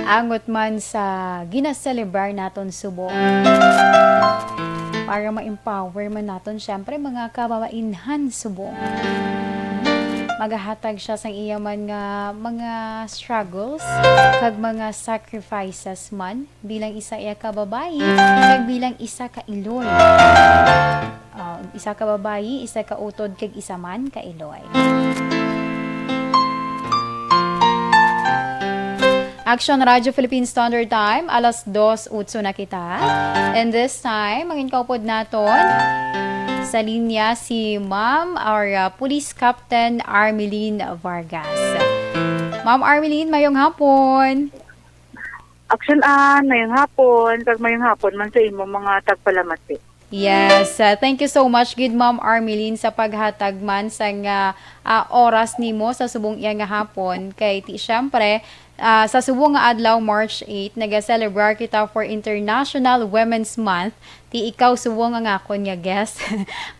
Angot man sa gina-celebrar naton subong. Para ma-empower man naton, syempre, mga kababainhan subong. Magahatag siya sang iya man nga mga struggles kag mga sacrifices man bilang isa iya ka babayi kag bilang isa ka iloy. Ah, isa ka babayi, isa ka utod, kag isa man ka iloy. Action Radio Philippine Standard Time, alas dos utso na kita. And this time, mangin kaupod naton sa linya si Ma'am or, uh, Police Captain Armelin Vargas. Ma'am Armelin, mayong hapon. Action Ann, mayong hapon, kag mayong hapon man sa imo mga tagpalamati. Yes, uh, thank you so much gid, Ma'am Armelin, sa paghatag man sang, uh, uh, oras nimo sa subong iya nga hapon. Kay ti, syempre, uh, sa subong nga adlaw, March eight, nagaselebrar kita for International Women's Month. Ti ikaw subong ang akon nga guest.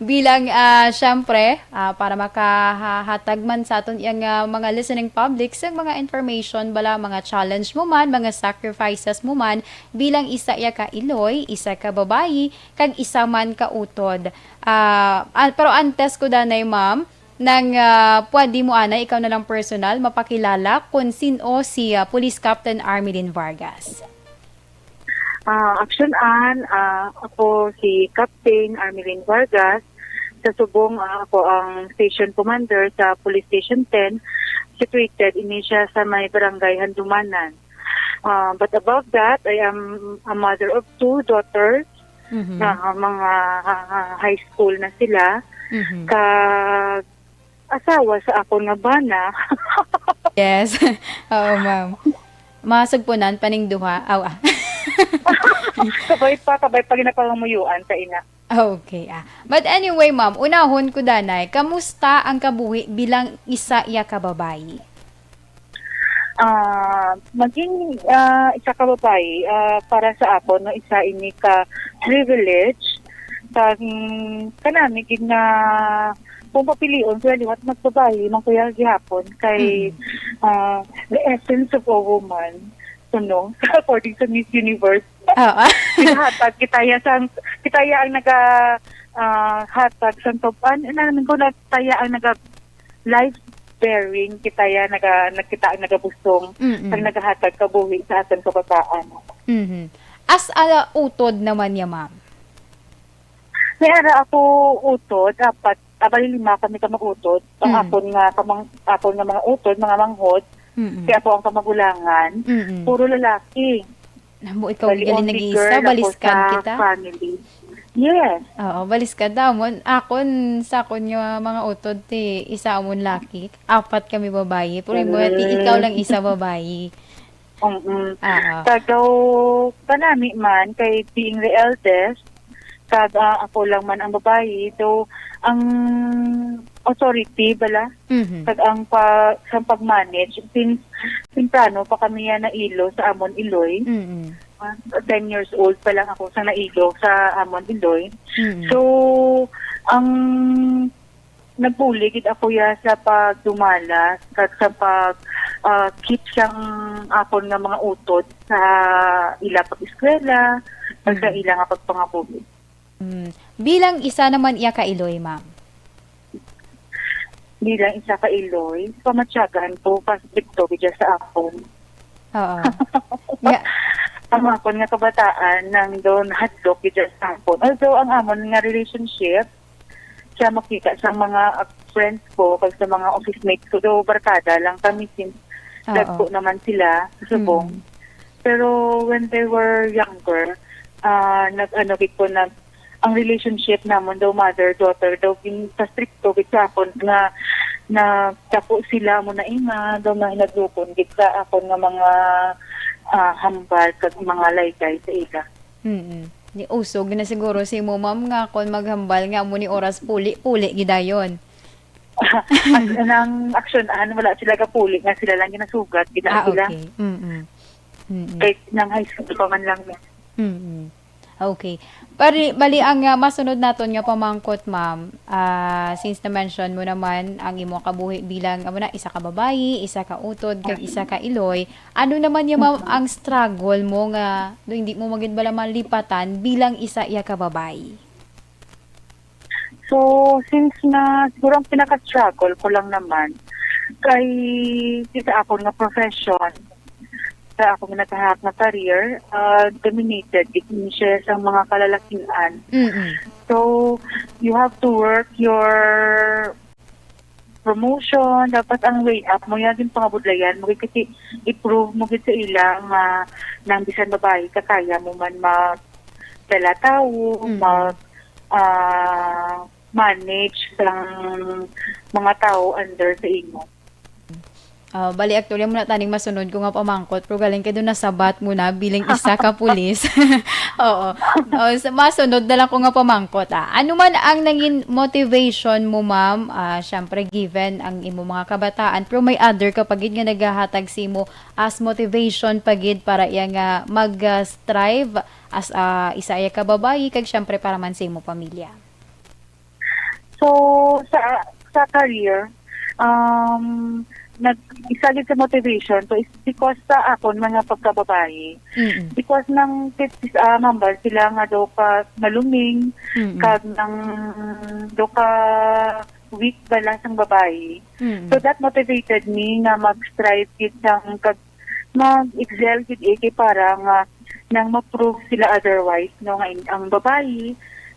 Bilang, ah, syempre, ah, para makahatag man sa aton yang, ah, mga listening public sa mga information bala, mga challenge mo man, mga sacrifices mo man, bilang isa iya ka iloy, isa ka babayi, kag isa man ka utod. Ah, ah, pero antes ko danay, ma'am, nang, ah, pwede mo anay, ikaw na lang personal, mapakilala kung sino si, ah, Police Captain Armelin Vargas. Ah, Action Ann, ah, ako si Captain Armelin Vargas. Sa subong, ah, ako ang station commander sa Police Station ten. Situated ini siya sa may barangay Handumanan. Ah, but above that, I am a mother of two daughters Mhm. na mga, ah, high school na sila. Mhm. Kag asawa sa akon nga bana. Yes. Oo, ma'am. Masugpunan pa ning duha. Aw, ah. Kabay pa, kabay pa ginapangamuyuan sa ina. Okay, ah. But anyway, ma'am, unahon ko danay, kamusta ang kabuhi bilang isa iya ka babayi? Ah, maging, ah, isa ka babayi, ah, para sa akon, no, isa ini ka privilege. Kag, mm, kanami gid nga kung papilion ko, liwat magbabayi man ko ya gihapon kay, Mm. ah, the essence of a woman kuno, according sa Miss Universe. Oo. Naghatag kita ya sang, kita ya ang naga, ah, hatag sang tub-, an-, ano naman ko, na kita ya ang naga life bearing, kita ya naga, nagkita ang nagabusong, Mm-mm. ang nagahatag kabuhi sa aton kabataan. Mhm. As a utod naman niya, ma'am? May ara ako utod, apat, ah, bali lima kami ka mag-utod. Ang Mm. akon nga kamang-, akon nga mga utod, mga manghod, Mm-mm. kaya ako ang kamagulangan, Mm-mm. puro lalaki. Namo, ikaw Bali, galing only nag-iisa, girl ako baliskan sa kita. family. Yes. Oo, baliskan daw mo. Akon, sa akon nga mga utod, ti, isa amon laki. Apat kami babayi. Pero mo, ti, ikaw Mm. lang isa babayi. Mm-mm. Oo. Kag daw, kanami man, kay being the eldest, kag, ah, ako lang man ang babayi, so, ang authority bala, Mhm. kag ang pa-, sa pag-manage, since temprano pa kami yan nailo sa amon iloy. Mm-mm. Ah, ten years old pa lang ako sa nailo sa amon iloy. Mm-mm. So, ang nagpuli gid ako ya sa pagdumala kag sa pag, ah, keep sang akon nga mga utod sa ila pag-eskwela, kag sa Mm. ila nga pagpangabuhi. Mm. Bilang isa naman iya ka iloy, ma'am? Bilang isa ka iloy, pamatyagan ko, pa-stricto gid sa akon. Oo. Nga Ang akon nga kabataan nang doon hadlok gid sa akon. Although ang amon nga relationship, siya makita sa mga, ah, friends ko, kag sa mga office mates ko, though barkada lang kami since Oo. dagko naman sila sa subong. Mm. Pero when they were younger, ah, nag-ano gid ko, nag-, ang relationship namon daw mother-daughter daw gin-, pastrikto gid sa akon nga nagdako sila mo na ima, daw mahinaglugon gid sa akon nga mga, ah, hambal kag mga laygay sa ila. Mm-mm. Ni usog na siguro si mo, ma'am, nga kon maghambal nga amo ni oras puli, puli gidayon. As, nang aksyonan, wala sila gapuli nga sila lang ginasugat, gina Ah, sila. Okay. Mm-mm. Mm-mm. Kahit nang high school pa man lang, miss. Mm-mm. Okay. Pari-, bali, ang, ah, masunod naton nga pamangkot, ma'am, ah, since na-mention mo naman ang imo kabuhi bilang, amo na, isa ka babayi, isa ka utod, kag isa ka iloy, ano naman yung, ma'am, ang struggle mo nga do hindi mo magid bala malipatan bilang isa iya ka babayi? So, since na, siguro ang pinaka-struggle ko lang naman kay sa akon nga profession, sa akong nagahap nga career, ah, dominated gid siya sa mga kalalakian. Mm-mm. So, you have to work your promotion, dapat ang way up mo, yan yung pangabudlayan mo, kasi i-prove mo gid sa ila nga nang bisan babayi ka, kaya mo man magdala tawo, Mm. mag, ah, manage sang mga tao under sa imo. Ah, bali, actually, muna taning masunod ko nga pamangkot, pero galing kay doon nasabat mo na bilang isa ka pulis. Oo. Oh, sa, masunod na lang ko nga pamangkot, ah. Ano man ang nangin motivation mo, ma'am? Ah, syempre, given ang imo mga kabataan, pero may other ka pa gid nga naghahatag sa imo as motivation pa gid para iya nga mag, ah, strive as, ah, isa iya ka babayi, kag syempre para man sa imo pamilya. So, sa, sa career, um, nag-, isa gid sa motivation ko is because sa akon mga pagkababayi. Mm-mm. Because nang tit-, ah, mambal sila nga daw ka maluming, Mm-mm. kag nang daw ka weak bala sang babayi. Mm-mm. So, that motivated me nga mag-strive gid sang kag mag-excel gid, eh, kay para nga nang ma-prove sila otherwise, no, nga in-, ang babayi,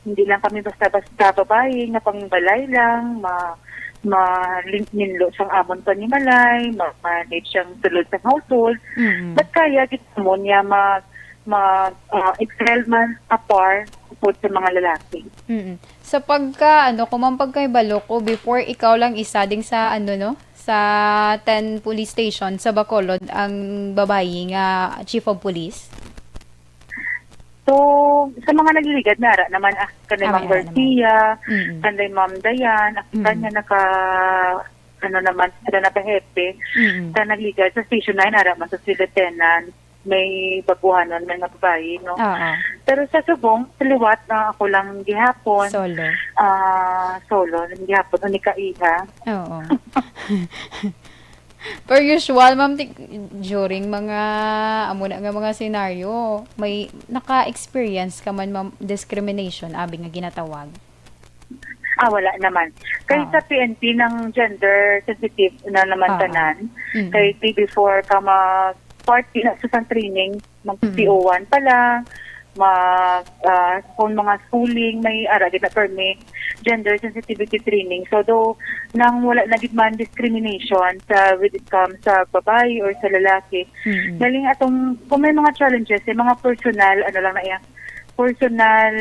hindi lang kami basta-basta babayi nga pangbalay lang, ma-, ma-, lin-, ninlo sang amon panimalay, ma-, manage ang sulod sa household. Mm. But kaya gid mo niya ma-, ma-, ah, excel man apart upod sa mga lalaki. Mm. Sa pagka, ano, kung man pagkahibalo ko, before ikaw lang isa ding sa, ano, no, sa ten police station sa Bacolod ang babayi nga chief of police? So, sa mga nagligad, may ara naman, ah, kanday Ah, may Ma'am ara naman. Garcia, Mm. kanday Ma'am Dayan, ah, Mm. kanya naka, ano naman, sila nakahepe. Mm. Sa nagligad, sa Station nine, ara man sa si Lieutenant, may baguhanon, may nga babayi, no? Oo. Pero sa subong, sa liwat na ako lang gihapon. Solo. Ah, solo lang gihapon, unika iha. Oo. Per usual, ma'am, ti-, during mga, amo na nga mga senaryo, may naka-experience ka man, ma'am, discrimination, abi nga ginatawag? Ah, wala naman. Kay Ah. sa P N P, nang gender sensitive na naman Ah. tanan. Mm. Kay ti before ka mag-, part na sa isang training, mag Mm. P O one pa lang, mag, ah, kung mga schooling, may ara gid na permi, gender sensitivity training. So, though, nang wala na gid man discrimination sa, when it comes sa babayi or sa lalaki, Mm. galing atong, kung may mga challenges, yung mga personal, ano lang na iya, personal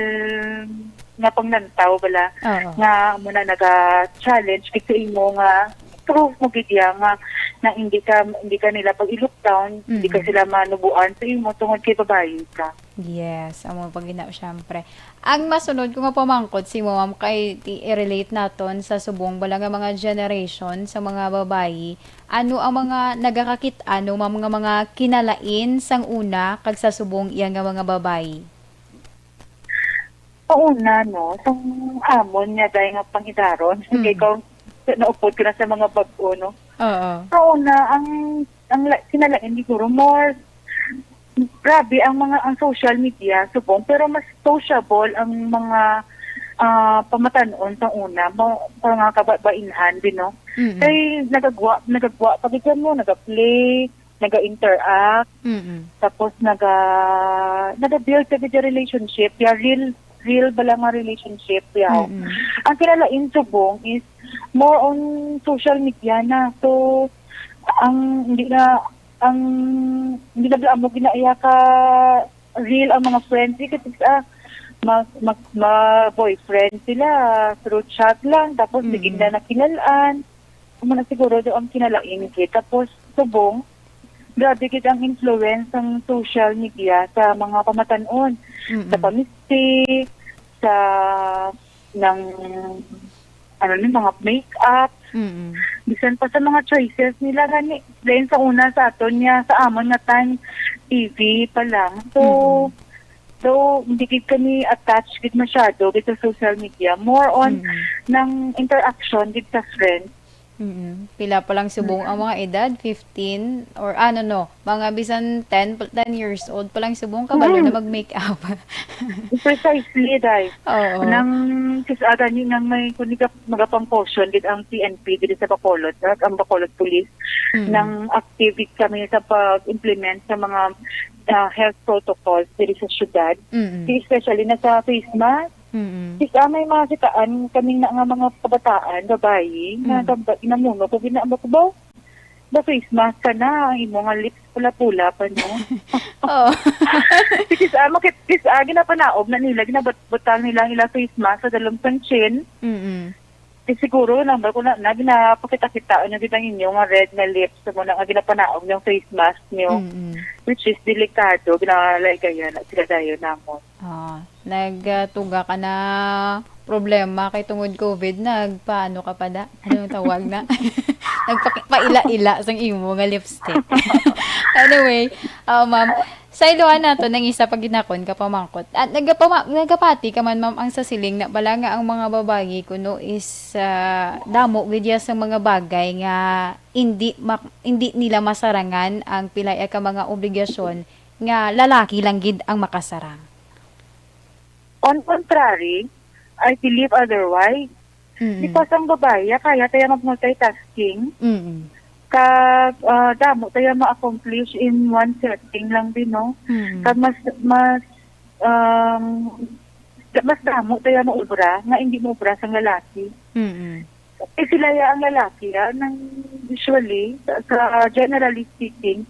nga panglantaw bala, Oo. nga amo na naga-challenge gid sa imo nga prove mo gid iya nga, na hindi ka, hindi ka nila pag-i-look down, hindi ka Mm. sila manubuan sa imo tungod kay babayi ka. Yes, amo pa gid na, syempre. Ang masunod ko nga pamangkot sa imo, ma'am, kay ti-, i-relate naton sa subong bala nga mga generation sa mga babayi. Ano ang mga nagakakit-an, no, ma'am, nga mga kinalain sang una kag sa subong iya nga mga babayi? Sa una, no, sang amon nga day nga pangidaron, Mm. kay ikaw, naupod ka na sa mga bag-o, no? Oo. Sa una, ang, ang la-, kinalain siguro, more, grabe ang mga, ang social media, subong, pero mas sociable ang mga, ah, pamatan-on sa una, mo, sa mga kababainhan din, no? Mm-mm. Kay nagagwa, nagagwa pa gid mo, nagaplay, naga-interact, Mm-mm. tapos naga, naga-build ka gid sa relationship, yeah, real, real bala nga relationship, yeah. Mm-mm. Ang kinalain subong is more on social media na. So, ang, hindi na, ang, hindi na bala mo ginaiya ka real ang mga friends. Kasi, ah, mag, mag, ma-boyfriend sila through chat lang, tapos Mm-mm. bigla na kilalaan. Amo na siguro do ang kinalain gid. Tapos, subong, grabe gid ang influence sang social media sa mga pamatan-on, Mm-mm. sa pamisti, sa nang, ano ni, mga makeup, Mm-mm. bisan pa sa mga choices nila gani. Then sa una sa aton niya, sa amon nga time, T V pa lang. So, Mm-mm. so, hindi gid kami attached gid masyado gid sa social media. More on Mm-mm. nang interaction gid sa friends. Mm-mm. Pila pa lang subong ang Mm. mga edad? Fifteen? Or ano, no? Mga bisan ten, ten years old pa lang subong, kabalo Mm. na mag-makeup. Precisely, day. Oo. Nang, sis, ah, gani nang may, kung di ka, magapang caution, gid ang P N P diri sa Bacolod, at ang Bacolod Police, Mm. nang active kami sa pag-implement sa mga, ah, health protocols diri sa syudad. Mm. Especially na sa face mask, Mm. Sis, ah, may mga kitaan kaming na nga mga kabataan, babayi, nga Mm. gab-, namuno ko gid na, "Ambot ba, the face mask ka na, ang imo nga lips pula-pula pa, no?" Oo. Sis, ah, makit-, sis, ah, ginapanaog na nila, ginabut-, butang nila ang ila face mask sa dalom sang chin. Mm. Eh, siguro, number ko na, na ginapakita-kita nyo gid ang inyo nga red nga lips, sa mo na nga ginapanaog yung face mask nyo, Mm. which is delikado, ginalaygaya na sila dayon namon. Ah, nagtuga ka na problema kay tungod covid, nagpaano ka pa da? Anong tawag na? Nagpaki-, paila-ila sang imo nga lipstick. Anyway, ah, ma'am, sa iluhan nato nang isa pa ginakon ka pamangkot. At nagapama-, nagapati ka man, ma'am, ang sa siling na bala nga ang mga babayi kuno is, ah, damo gid ya sa mga bagay nga hindi mak-, hindi nila masarangan ang pilay ka mga obligasyon nga lalaki lang gid ang makasarang. On contrary, I believe otherwise. Mm. Because ang babayi, kaya tayo mag-multitasking. Mm. Kag, ah, damo tayo ma-accomplish in one setting lang din, no? Mm. Kag mas, mas, um, da-, mas damo tayo maubra nga hindi maubra sang lalaki. Mm. Eh, sila ya ang lalaki, ah, nang usually, sa, sa generally speaking,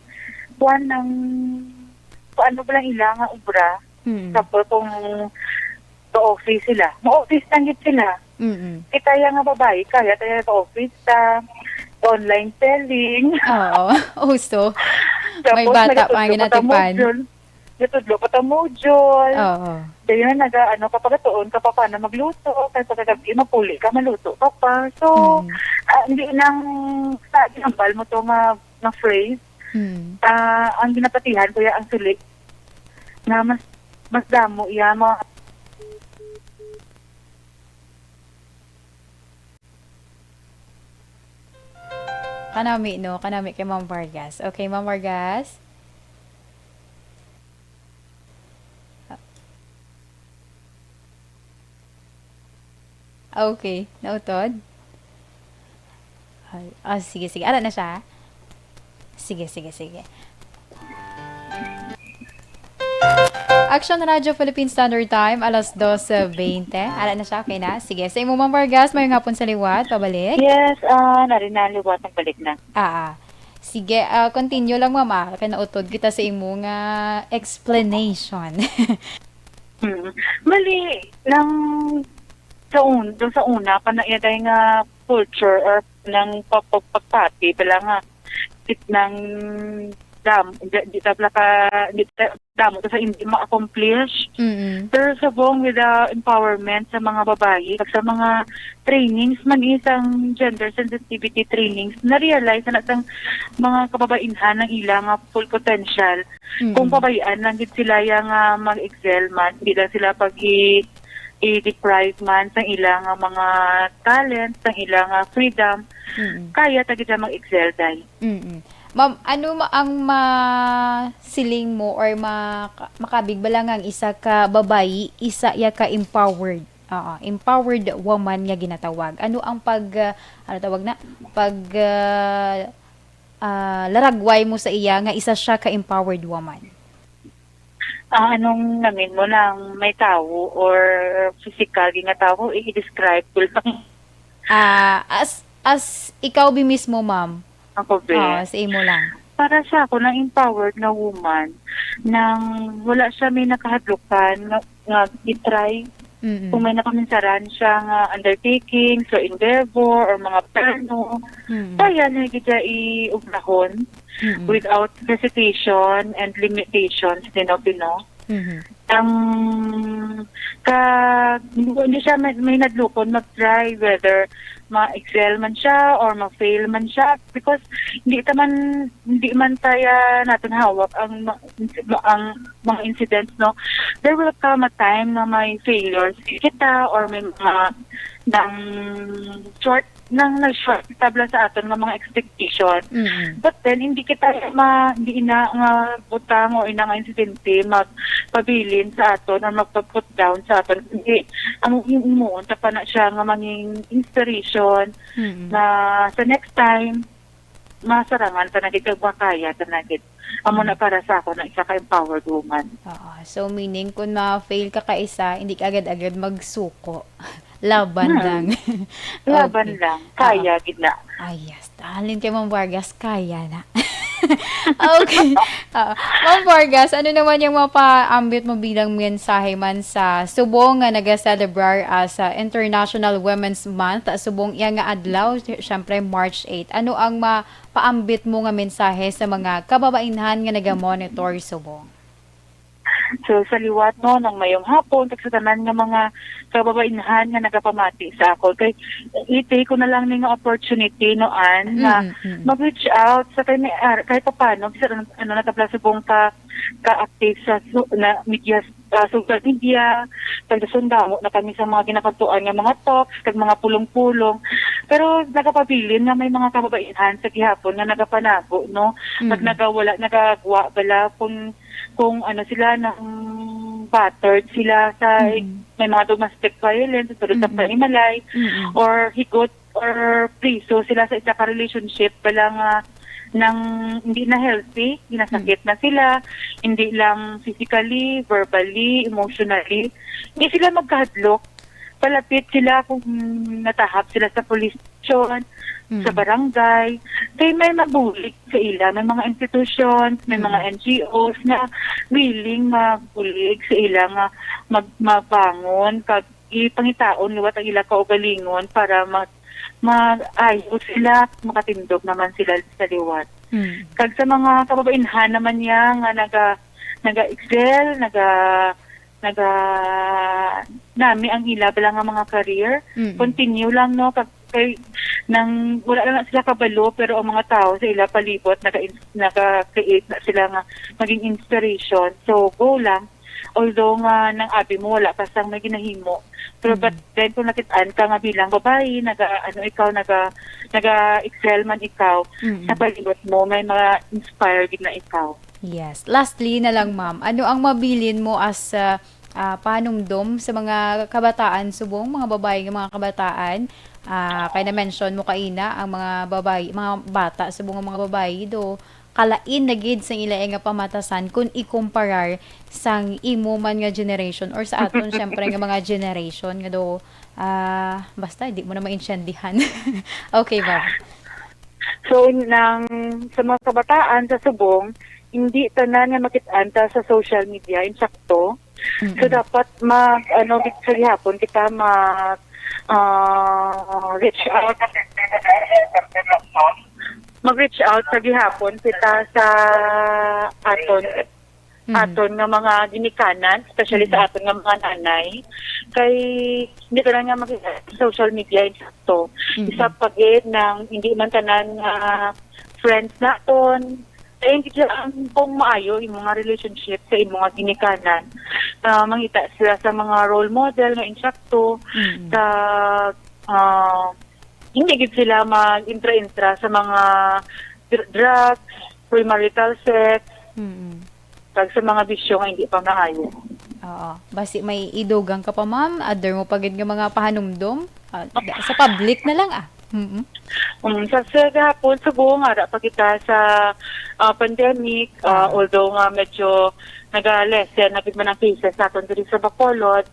kuwan ng, kuwan mo ba lang ila nga obra? Mm. Example, kung sa office sila, ma-office lang gid sila. Mm. Kita ya nga babayi, kaya tayo sa office, sa online selling. Oo, uso. May Tapos, bata pa ang nagatudlo pa ta ginatipan. Module. Natudlo pa ta module. Oo. Dayon, naga-, ano, kapagatuon ka pa paano magluto, kay pagkagabi, mapuli ka, maluto ka pa. So, Mm. ah, hindi nang sa ginambal mo to nga, nga phrase. Mm. Ah, ang ginapatihan ko ya ang suli nga mas, mas damo ya mga Kanami, no? Kanami kay Ma'am Vargas. Okay, Ma'am Vargas? Okay, nautod? Ay, ah, sige, sige. Ara na siya. Sige, sige, sige. Action Radio Philippine Standard Time, alas dose veinte. Ara na siya, okay na? Sige, sa imo, Ma'am Vargas, mayong hapon sa liwat, pabalik. Yes, ah, nari na liwat ang balik na. Ah, ah. Sige, ah, continue lang, Ma'am, ah, kay nautod kita sa imo nga explanation. Mm. Bali, nang sa un-, dun sa una, kana iya day nga culture or nang pag-, pag-, pagpati, bala nga, it nang dam-, di, di ta bala ka, di ta, damo ta sa hindi ma-accomplish. Mm-mm. Pero subong with the empowerment sa mga babayi, kag sa mga trainings man, isang gender sensitivity trainings, na-realize na sang mga kababainhan ang ila nga full potential. Mm-mm. Kung pabayaan lang gid sila ya nga mag-excel man, di lang sila pag i-, i-deprive man sang ila nga mga talent, sang ila nga freedom, Mm-mm. kaya ta gid siya mag-excel, day. Mm-mm. Ma'am, ano ma-, ang masiling mo or maka-, makabig bala nga ang isa ka babayi, isa ya ka empowered? Oo, empowered woman nga ginatawag. Ano ang pag, ah, ano tawag na? Pag, ah, ah, laragway mo sa iya nga isa siya ka empowered woman? Ah, anong namin mo nang may tawo or physical nga tawo, i-describe ko lang. Ah, as, as ikaw bi mismo, ma'am. Ako, be? Oo, sa imo lang. Para sa ako, nang empowered nga woman, nang wala siya may nakahadlukan nga, nga i-try, Mm-mm. kung may nakaminsaran siya nga undertaking, so endeavor, or mga plano, Mm-mm. kaya na gid siya iubrahon Mm-mm. without hesitation and limitations, you know, you know. Mhm. Ang ka, hindi siya may, may nadlukon mag-try whether ma-excel man siya or ma-fail man siya, because hindi ta man, hindi man taya naton hawak ang ma-, ang mga incidents, no? There will come a time na may failures kita or may mga nang short, nang nag-short tabla sa aton nga mga expectation. Mm-mm. But then, hindi kita ma-, hindi ina nga butang o ina nga insidente magpabilin sa aton or magpa-put down sa aton. Kundi ang himuon ta pa na siya nga mangin inspiration Mm-mm. na sa next time, masarangan ta na gid kag makaya ta na gid. Amo na Mm. para sa ako na isa ka empowered woman. Oo. So, meaning, kung ma-fail ka ka isa, hindi ka agad-agad magsuko. Laban Hmm. lang. Laban Okay. lang. Oo. Kaya gid na. Ah, yes. Halin kay Ma'am Vargas, kaya na. Okay. Oo. Ma'am Vargas, ano naman yung mapaambit mo bilang mensahe man sa subong nga nag-celebrar, ah, sa International Women's Month, ah, subong iya nga adlaw, sy-, syempre March eight? Ano ang ma-, paambit mo nga mensahe sa mga kababainhan nga nagamonitor subong? So, sa liwat, no, nang mayong hapon, kag sa tanan nga mga kababainhan nga nagapamati sa ako. Kay, i-take ko na lang ni nga opportunity, no, Ann, nga Mm, mm. mag-reach out sa kay may ar-, kahit papaano, bisan ano, ano, natabla subong ka, ka-active sa su-, na media, ah, social media, kag dason damo na kami sa mga ginakadtuan nga mga talks, kag mga pulong-pulong. Pero nagapabilin nga may mga kababainhan sa gihapon nga nagapanago, no? Kag Mm. nagawala, nagagwa bala kung, kung ano sila, nang battered sila sa, Mm. may mga domestic violence, sulod sa Mm. panimalay, Mm. or higot, or priso sila sa isa ka relationship, bala nga nang hindi na healthy, ginasakit Mm. na sila, hindi lang physically, verbally, emotionally. Hindi sila magkahadlok. Palapit sila kung natahap sila sa police station, sa Mm. barangay. Kay may mabulig sa ila, may mga institutions, may mga Mm. N G Os na willing mabulig sa ila nga mag-, mabangon kag ipangitaon liwat ang ila kaugalingon para mag-, maayo sila, makatindog naman sila sa liwat. Mm. Kag sa mga kababainhan naman niya nga naga-, naga-excel, naga-, naga-, nami ang ila bala nga mga career, Mm. continue lang, no? Kag kay nang wala lang na sila kabalo, pero ang mga tao sa ila palibot naga-ins-, naga-create na sila nga maging inspiration. So, go lang. Although nga nang abi mo, wala pa sang may ginahimo. Pero Mm. but then kung nakit-an ka nga bilang babayi, naga, ano ikaw, naga, naga-excel man ikaw, Mm. sa palibot mo, may ma-inspire gid na ikaw. Yes. Lastly na lang, ma'am, ano ang mabilin mo as, ah, ah, panumdom sa mga kabataan subong, mga babayi nga mga kabataan? Ah, kay na-mention mo kaina ang mga babayi, mga bata subong nga mga babayi, do kalain na gid sa ila nga pamatasan kung ikumparar sang imo man nga generation or sa aton, syempre, nga mga generation nga do, ah, basta, di mo na maintindihan. Okay, ma'am. So, nang, sa mga kabataan sa subong, hindi tanan nga makit-an ta sa social media, insakto. So, Mm-mm. dapat mag, ano, gid sa gihapon kita mag, ah, reach out. Mag-reach out sa gihapon kita sa aton, Mm. aton nga mga ginikanan, especially sa Mm. aton nga mga nanay. Kay, hindi tanan nga mag-, social media, insakto. Mm. Isa pa gid nang hindi man tanan nga friends naton. Kay hindi sila ang, kung maayo imo nga relationship sa imo nga ginikanan, ah, mangita sila sa mga role model nga insakto, Mm. sa, ah, hindi gid sila mag-intra-intra sa mga dr-, drugs, premarital sex, Mm. kag sa mga bisyo nga hindi pa maayo. Oo. Basi may idugang ka pa, ma'am, other mo pa gid nga mga pahanumdom, ah, da-, sa public na lang, ah. Mm. Um, sa, sa gahapon, subong ara pa kita sa, ah, pandemic, ah, Ah. although nga medyo naga-lessen na gid man ang cases naton diri sa Bacolod,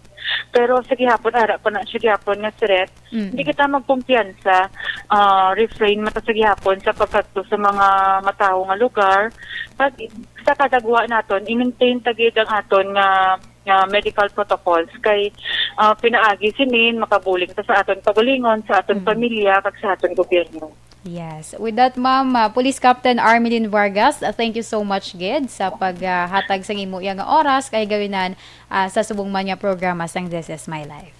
pero sa gihapon, ara pa na siya gihapon nga threat. Mm. Hindi kita magkumpiyansa, ah, refrain man ta sa gihapon sa pagkadto sa mga matawo nga lugar. Pag, sa kadagwa naton, i-maintain ta gid ang aton nga, nga medical protocols kay, ah, pinaagi sini makabulig ta sa aton kaugalingon, sa aton Mm. pamilya, kag sa aton gobyerno. Yes. With that, ma'am, ah, Police Captain Armelin Vargas, ah, thank you so much gid sa pag, ah, hatag sang imo iya nga oras kay gayunan, ah, sa subong man nga programa sang This Is My Life.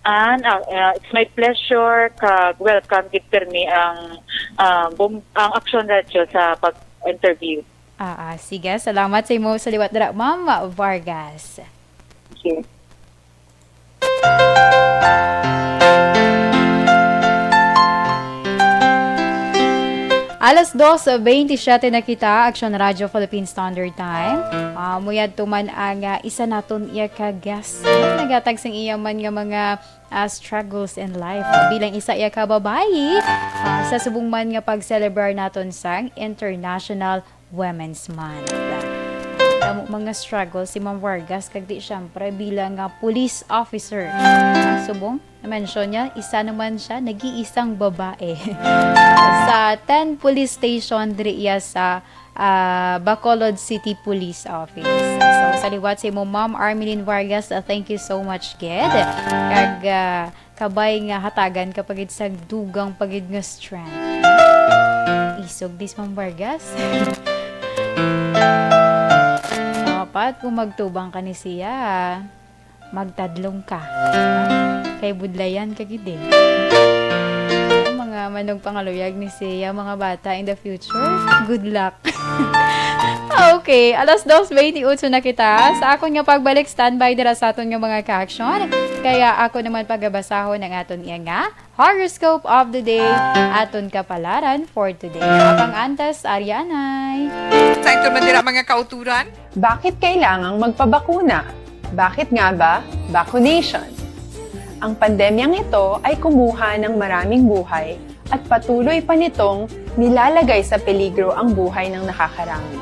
And, ah, ah, it's my pleasure kag welcome gid pirmi ang, ah, bum-, ang Aksyon Radyo sa pag-interview. Ah, ah, sige, salamat sa imo sa liwat dira, Ma'am Vargas. Thank you. Alas dos bentisiete na kita, Aksyon Radyo Philippine Standard Time. Ah, muyadto man ang, ah, isa naton iya ka guest. Nagatag sang iya man nga mga, ah, struggles in life. Bilang isa iya ka babayi, ah, sa subong man nga pag-celebrar naton sang International Women's Month. Damo mga struggle si Ma'am Vargas, kag di, syempre, bilang nga police officer. Subong, na-mention niya, isa naman siya, nag-iisang babae sa ten police station diri iya sa, ah, Bacolod City Police Office. So, sa liwat sa imo, Ma'am Armelin Vargas, uh, thank you so much, gid. Kag, ah, kabay nga hatagan ka pa gid sa dugang pa gid nga strength. Isog dis, Ma'am Vargas. Dapat kung magtubang ka ni siya, magtadlong ka. Kay budlayan ka gid eh. Mga manugpangaluyag ni siya, mga bata in the future, good luck. Okay, alas dos bentiocho na kita. Sa akon nga pagbalik, standby dira sa aton nga mga ka-aksyon. Kaya ako naman pagabasahon ang aton iya nga horoscope of the day. Aton kapalaran for today. Abang antes, Arianay. Sa ito man dira, mga kauturan. Bakit kailangang magpabakuna? Bakit nga ba vaccination? Ang pandemyang ito ay kumuha ng maraming buhay at patuloy pa nitong nilalagay sa peligro ang buhay ng nakakarami.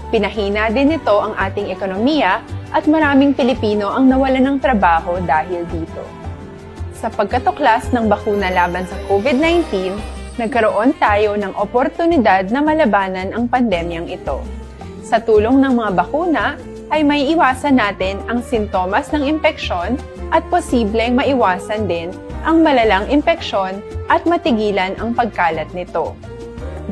Pinahina din nito ang ating ekonomiya at maraming Pilipino ang nawalan ng trabaho dahil dito. Sa pagkatuklas ng bakuna laban sa COVID nineteen, nagkaroon tayo ng oportunidad na malabanan ang pandemyang ito. Sa tulong ng mga bakuna, ay maiiwasan natin ang sintomas ng impeksyon at posibleng maiwasan din ang malalang impeksyon at matigilan ang pagkalat nito.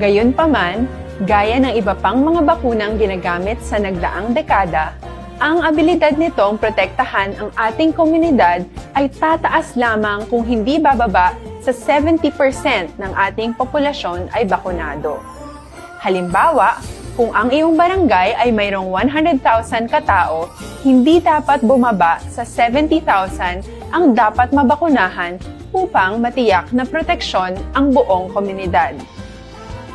Gayunpaman, gaya ng iba pang mga bakunang ginagamit sa nagdaang dekada, ang abilidad nitong protektahan ang ating komunidad ay tataas lamang kung hindi bababa sa seventy percent ng ating populasyon ay bakunado. Halimbawa, Kung ang iyong barangay ay mayroong one hundred thousand ka tawo, hindi dapat bumaba sa seventy thousand ang dapat mabakunahan upang matiyak na proteksyon ang buong komunidad.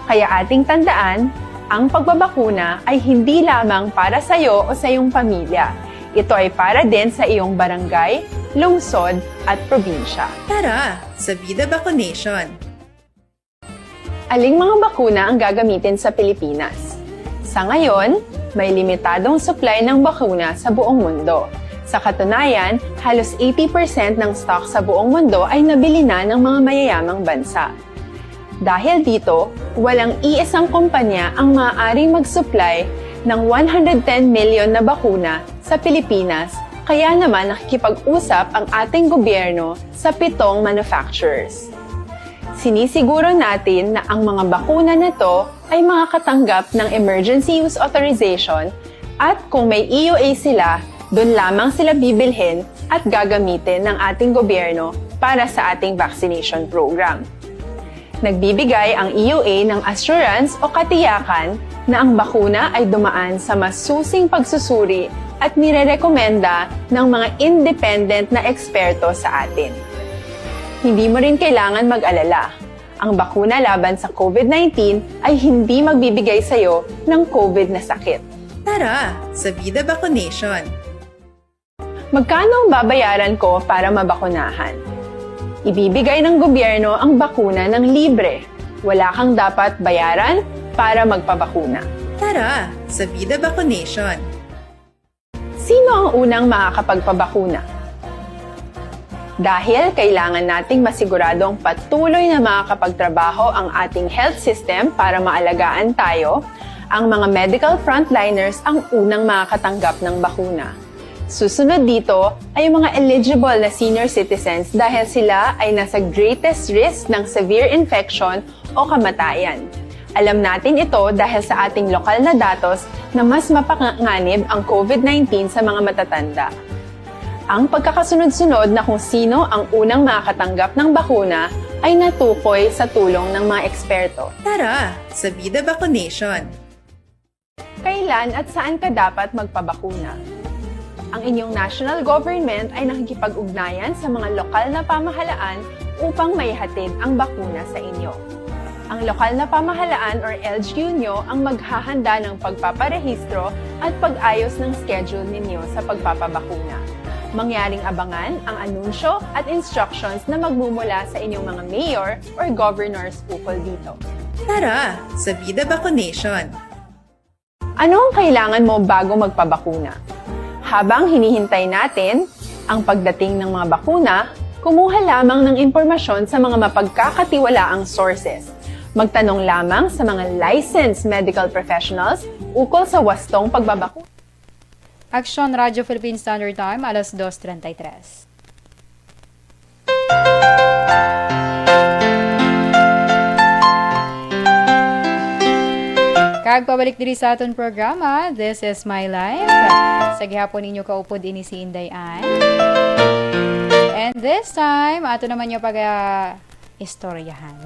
Kaya ating tandaan, ang pagbabakuna ay hindi lamang para sa iyo o sa iyong pamilya. Ito ay para din sa iyong barangay, lungsod, at probinsya. Tara, sa Vida Vaccination! Aling mga bakuna ang gagamitin sa Pilipinas? Sa ngayon, may limitadong supply ng bakuna sa buong mundo. Sa katunayan, halos eighty percent ng stock sa buong mundo ay nabili na ng mga mayayamang bansa. Dahil dito, walang iisang kumpanya ang maaaring mag-supply ng one hundred ten million na bakuna sa Pilipinas, kaya naman nakikipag-usap ang ating gobyerno sa pitong manufacturers. Sinisiguro natin na ang mga bakuna na to ay makakatanggap ng emergency use authorization, at kung may E U A sila, doon lamang sila bibilhin at gagamitin ng ating gobyerno para sa ating vaccination program. Nagbibigay ang E U A ng assurance o katiyakan na ang bakuna ay dumaan sa masusing pagsusuri at nirerekomenda ng mga independent na eksperto sa atin. Hindi mo rin kailangan mag-alala. Ang bakuna laban sa COVID nineteen ay hindi magbibigay sa iyo ng COVID na sakit. Tara, sa Vida Vaccination! Magkano ang babayaran ko para mabakunahan? Ibibigay ng gobyerno ang bakuna ng libre. Wala kang dapat bayaran para magpabakuna. Tara, sa Vida Vaccination! Sino ang unang makakapagpabakuna? Dahil kailangan nating masiguradong patuloy na makakapagtrabaho ang ating health system para maalagaan tayo, ang mga medical frontliners ang unang makakatanggap ng bakuna. Susunod dito ay ang mga eligible na senior citizens dahil sila ay nasa greatest risk ng severe infection o kamatayan. Alam natin ito dahil sa ating lokal na datos na mas mapanganib ang COVID nineteen sa mga matatanda. Ang pagkakasunod-sunod na kung sino ang unang makakatanggap ng bakuna ay natukoy sa tulong ng mga eksperto. Tara, sa Vida Vaccination! Kailan at saan ka dapat magpabakuna? Ang inyong national government ay nakikipag-ugnayan sa mga lokal na pamahalaan upang maihatid ang bakuna sa inyo. Ang lokal na pamahalaan or L G U nyo ang maghahanda ng pagpaparehistro at pag-ayos ng schedule ninyo sa pagpapabakuna. Mangyaring abangan ang anunsyo at instructions na magmumula sa inyong mga mayor or governors ukol dito. Tara, sa Vida Vaccination! Ano ang kailangan mo bago magpabakuna? Habang hinihintay natin ang pagdating ng mga bakuna, kumuha lamang ng impormasyon sa mga mapagkakatiwalaang sources. Magtanong lamang sa mga licensed medical professionals ukol sa wastong pagbabakuna. Aksyon Radyo Philippine Standard Time, alas dos treinta y tres. Kag pabalik diri sa aton programa, This Is My Life. Sa gihapon ninyo kaupod ini si Inday Ann. And this time, ato naman yung pag, ah, istoryahan.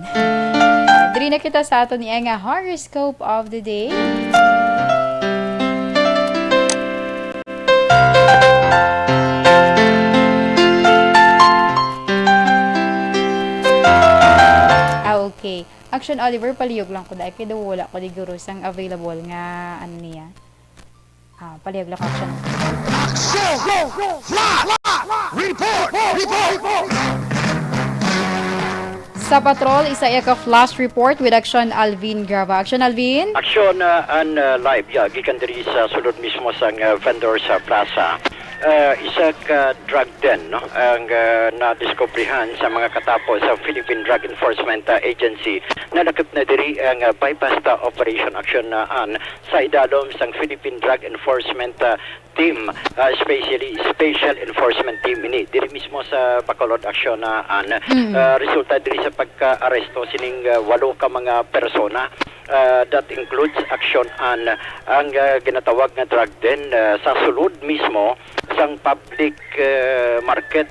Diri na kita sa aton iya nga horoscope of the day. Ah, okay. Action, Oliver, palihog lang ko dai kay daw wala ko di guro sang available nga ano niya. Ah, palihog lang ko, Action. Action! Flash! Report! Report! Sa Patrol, isa iya ka flash report with Action Alvin Grava. Action, Alvin? Action, uh, and, uh, live, yeah, gikan diri sa sulod mismo sang, uh, Vendors, uh, Plaza. Uh, isa ka drug den, no, ang, uh, nadiskubrihan sa mga katapo sa Philippine Drug Enforcement, uh, Agency. Nalakip na diri ang, uh, buy-bust, uh, operation, Action, uh, and sa idalom sang Philippine Drug Enforcement, uh, Team, uh, especially Special Enforcement Team ini diri mismo sa Bacolod, Action, uh, and, Mm. uh, resulta diri sa pagka-aresto sining, uh, walo ka mga persona. Uh, that includes, Action, and ang, uh, ginatawag nga drug den, uh, sa sulod mismo sang public, eh, market,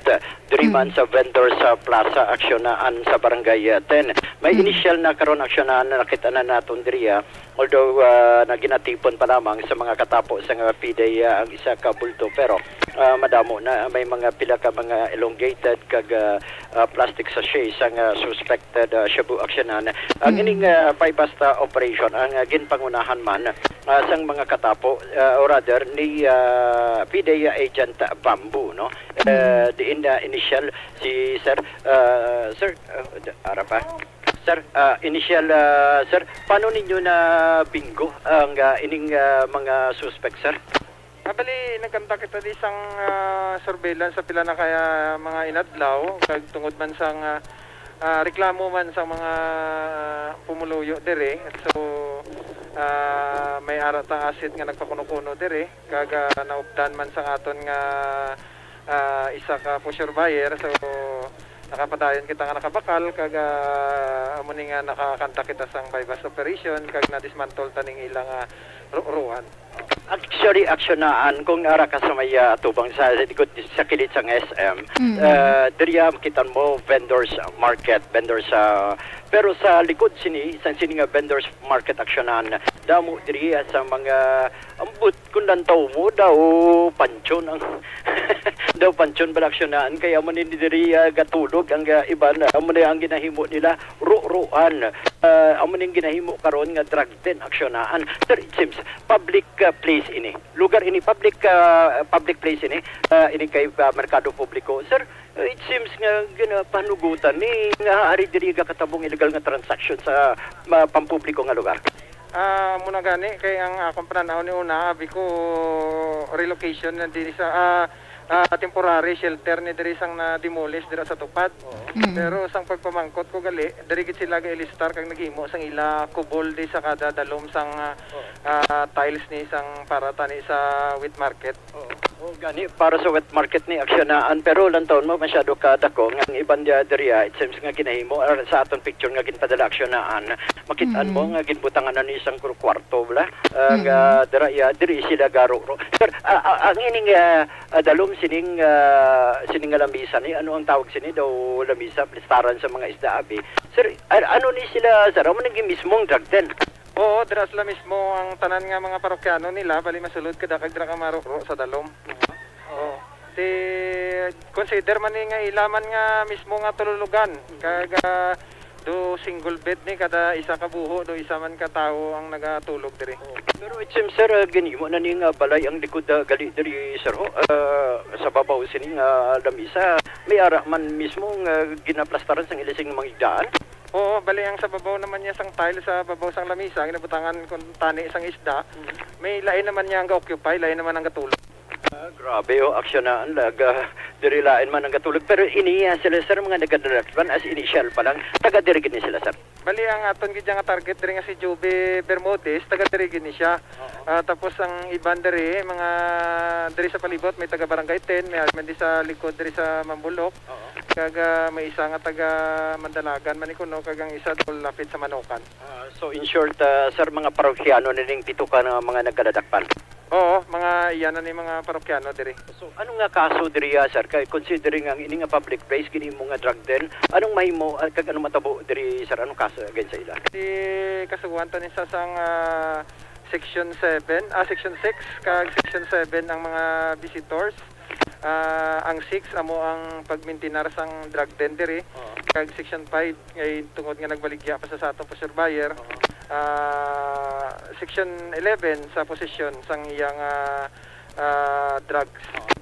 diri man Mm. sa vendor sa Plaza Aksyonan sa Barangay, eh, ten. May Mm. initial na karon aksyonan na nakita na naton diri, ah, although, ah, na ginatipon pa lamang sa mga katapo sa nga pide, ah, ang isa ka bulto, pero, ah, madamo na may mga pila ka mga elongated kag, ah, ah, plastic sachet sang, ah, suspected, ah, shabu aksyonan. Ang Mm. ining, ah, buy-bust operation ang, ah, ginpangunahan man, ah, sang mga katapo, ah, or rather ni, ah, pide agent Bamboo, no? Mm. Eh, diin, ah, initial si Sir, ah, Sir, ah, d-, ara pa? Sir, ah, initial, ah, Sir, paano ninyo na bingo ang, ah, ining, ah, mga suspect, Sir? Ah, bali, nagkanta kita di sang, ah, surveillance sa pila na kaya mga inadlaw, kag tungod man sang, ah, ah, reklamo man sa mga pumuluyo diri. So, ah, may ara ta asset nga nagpakuno-kuno diri, kag, ah, naupdan man sang aton nga, ah, isa ka pusher buyer. So, nakapadayon kita nga nakabakal, kag, ah, amo ni nga nakakanta kita sang buy-bust operation, kag na-dismantle ta ning ilang, ah, ru-, ruan. Actually, aksyonan, kung ara ka sa may, ah, atubang sa, sa likod, sa kilid sang S M, Mm. ah, diri, ah, makita mo vendors market, vendors, ah, pero sa likod sini, sa sini nga vendors market aksyonan, damo diri, ah, sa mga, ambot, kung lantaw mo, daw pansyon ang, daw pansyon bala aksyonan, kaya mo ni diri, ah, gatulog ang, ah, iban, amo na ang ginahimo nila, ru-ruan. Ah, amo ning ginahimo karon nga drug den aksyonan. Sir, it seems, public, ah, place ini. Lugar ini, public, ah, public place ini. Ah, ini kay, ah, merkado publiko. Sir, it seems nga ginapanugutan ni nga ari diri gakatabong illegal nga transaction sa, ah, pampubliko nga lugar. Ah, muna gani kay ang akong pananaw ni una, abi ko relocation na diri sa, ah, ah, temporary shelter ni diri sang na-demolish dira sa Tupad. Oo. Mm. Pero sang pagpamangkot ko gali, diri gid sila ga-ilistar kag naghimo sang ila kubol di sa kada dalom sang, ah, Oo. ah, tiles ni sang para tani sa wet market. Oo. Oh, gani para sa wet market ni aksyonan, pero lantawon mo masyado ka dako nga ang iban dia diri, ah, it seems nga ginahimo, ah, sa aton picture nga ginpadala aksyonan, makit-an mo Mm. nga ginbutangan na ni isang kru-, kwarto bala. Ah, Mm. nga dira iya, diri sila garuro. Sir, ah, ah, ang ining, ah, ah, dalom sining, ah, sining nga lamisa ni, ano ang tawag sini daw, lamisa, listaran sa mga isda abi. Sir, a-, ano ni sila, sir? Amo nang mismong drug den? Oo, dira sila mismo ang tanan nga mga parokyano nila, bali masulod ka da kag dira ka maruro sa dalom. Oo. Ti consider man ni nga ila man nga mismo nga tululugan. Kag, ah, do single bed ni kada isa ka buho, do isa man ka tawo ang nagatulog diri. Oo. Pero it seems, sir, ah, ginhimo na ni nga balay ang likod, ah, gali diri, sir, ho. Ah, sa babaw sini nga lamisa, may ara man mismo nga ginaplastaran sang ilising mga igdaan. Oo, bali ang sa babaw naman niya sang tile sa babaw sang lamisa, ginabutangan kun tani sang isda. Mhm. May lain naman niya ang ga-occupy, lain naman ang gatulog. Ah, grabe, oh, aksyonan, lag, ah, diri lain man ang gatulog. Pero ini, ah, sila, sir, mga nagadalakpan as initial pa lang. Taga diri gid ni sila, sir? Bali, ang aton gid nga target diri nga si Joby Bermudez, taga diri gid ni siya. Oo. Ah, tapos ang iban diri, mga diri sa palibot, may taga Barangay ten, may man di sa likod diri sa Mambulok. Oo. Kag, ah, may isa nga taga Mandalagan man ni kuno, kag ang isa dol lapit sa Manokan. Ah, so in short, ah, sir, mga parokyano nining pito ka nga mga nagkadadakpan? Oo, mga iya na ni mga parokyano diri. So, ano nga kaso diri, ah, sir? Kay considering ang ini nga public place, ginhimo nga drug den, anong mahimo, ah, kag anong matabo diri, sir? Anong kaso against sa ila? Si kasuhan to ni sa sang, ah, Section seven, ah, Section six kag Section seven ang mga visitors. Ah, ang six amo ang pagmintinar sang drug den diri. Oo. Kag Section five ay tungod nga nagbaligya pa sa, sa atong pusher buyer. Oo. Ah, Section eleven sa possession sang iyang, ah, ah, drugs. Oo.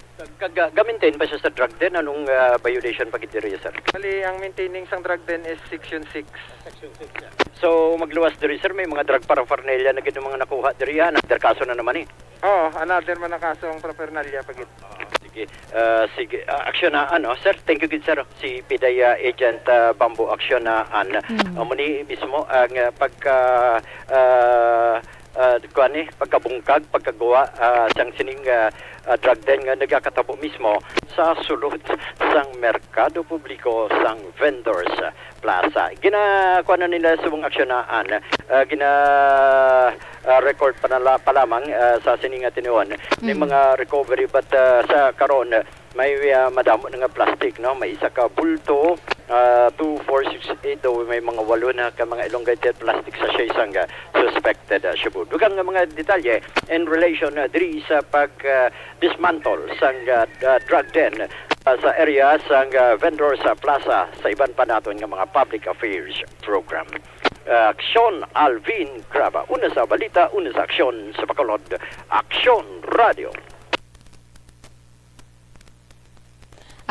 Kag, ah, ga-maintain pa siya sa drug den? Anong, ah, violation pa gid diri, sir? Bali, ang maintaining sang drug den is Section six. Section six, yeah. So, magluwas diri, sir, may mga drug paraphernalia na gid ang mga nakuha diri, ah, another kaso na naman, eh. Oo, another man ang kaso ang paraphernalia pa gid. Ah, sige. Ah, sige. Ah, aksyonan, no? Sir, thank you gid, sir. Si PDEA Agent, ah, Bamboo, aksyonan. Mm. Amo ni mismo ang, ah, pagka, ah, ah, kuwan ni, pagkabungkag, pagkagawa, ah, sang sining, ah, ah, drug den nga nagakatabo mismo sa sulod sang merkado publiko sang Vendors Plaza. Gina, kuwan na nila subong aksyonan, ah, gina, ah, record pa, na la, pa lamang, ah, sa sini nga tinuon ni Mm. mga recovery, but, ah, sa karon, may, ah, madamo na nga plastic, no? May isa ka bulto, ah, two four six eight daw, may mga walo na ka mga elongated plastic sachets ang, ah, suspected, ah, shabu. Dugang nga mga detalye in relation, ah, diri sa pag, ah, dismantle sang, ah, ah, drug den, ah, sa area sang, ah, Vendors Plaza sa iban pa naton nga mga public affairs program. Ah, Aksyon Alvin Graba. Una sa balita, una sa aksyon sa Bacolod. Aksyon Radio.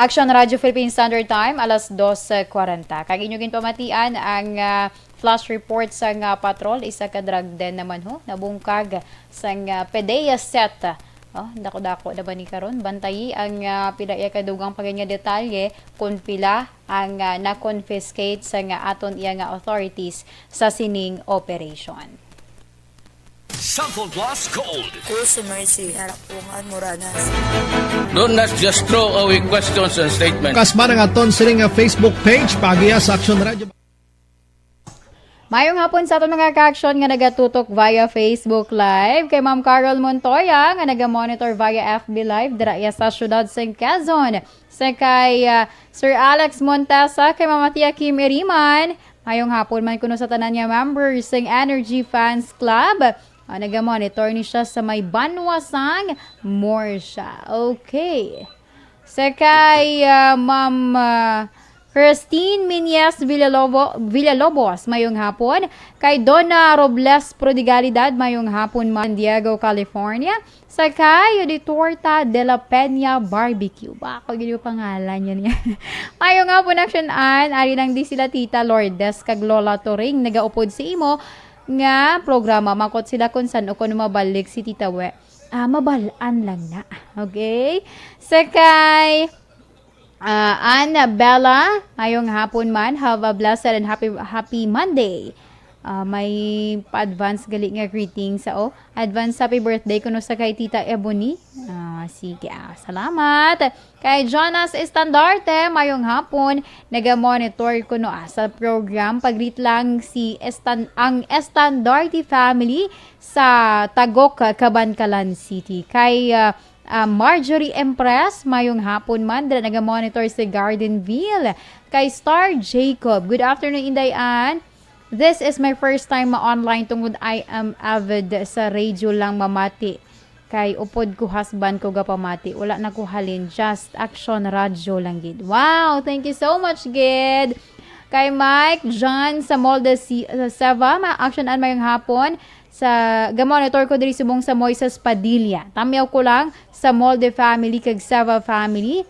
Aksyon Radio Philippine Standard Time, alas dose kwarenta. Kag inyo ginpamatian ang, ah, flash report sa nga patrol, isa ka drug den naman ho, nabungkag sa nga Paideia set. Oh, dako-dako na ba ni karon? Bantayi ang, ah, pila iya ka dugang pa gid nga detalye kung pila ang, ah, na-confiscate sa nga aton iya nga authorities sa sining operation. Sample Plus Gold. Cruz Mercy, harap po nga mura na. Do not just throw away questions and statements. Kasma nga aton sini nga Facebook page, pagiya sa Action Radio. Mayong hapon sa aton mga ka-action nga nagatutok via Facebook Live, kay Ma'am Carol Montoya nga naga-monitor via F B Live dira iya sa siyudad sang Quezon, sa kay, ah, Sir Alex Montesa, kay Mama Tia Kim Iriman. Mayong hapon man kuno sa tanan nga members sang Energy Fans Club. Ah, naga-monitor ni siya sa may banwa sang Morsha. Okay. Sa kay, ah, Ma'am, ah, Christine Minyes Villalobo-, Villalobos, mayong hapon. Kay Donna Robles Prodigalidad, mayong hapon, San Diego, California. Sa kay Auditorta de la Peña Barbecue. Ba, ako gid yung pangalan yun. Mayong hapon, Action Ann. Ari lang di sila Tita Lourdes kag Lola Turing nagaupod sa imo nga programa. Mangkot sila kung san-o kuno mabalik si Tita We. Ah, mabal-an lang na. Okay? Sa kay, ah, Annabella, mayong hapon man. Have a blessed and happy, happy Monday. Ah, may pa-advance gali nga greeting sa, oh, advance happy birthday kuno sa kay Tita Ebony. Ah, sige, ah, salamat. Kay Jonas Estandarte, mayong hapon. Naga-monitor kuno, ah, sa program. Pag-greet lang si Estan-, ang Estandarte family sa Tagok, Kabankalan City. Kay, ah, ah, Marjorie Empress, mayong hapon man. Dira naga-monitor sa Gardenville. Kay Star Jacob, good afternoon, Inday Ann. This is my first time ma-online tungod I am avid sa radio lang mamati. Kay upod ko husband ko gapamati. Wala na ko halin. Just Action Radio lang gid. Wow! Thank you so much, gid. Kay Mike John sa Molde si, sa Seva, ma-, Action Ann, mayong hapon. Sa, ga-monitor ko diri subong sa Moises Padilla. Tamyaw ko lang sa Molde family kag Seva family.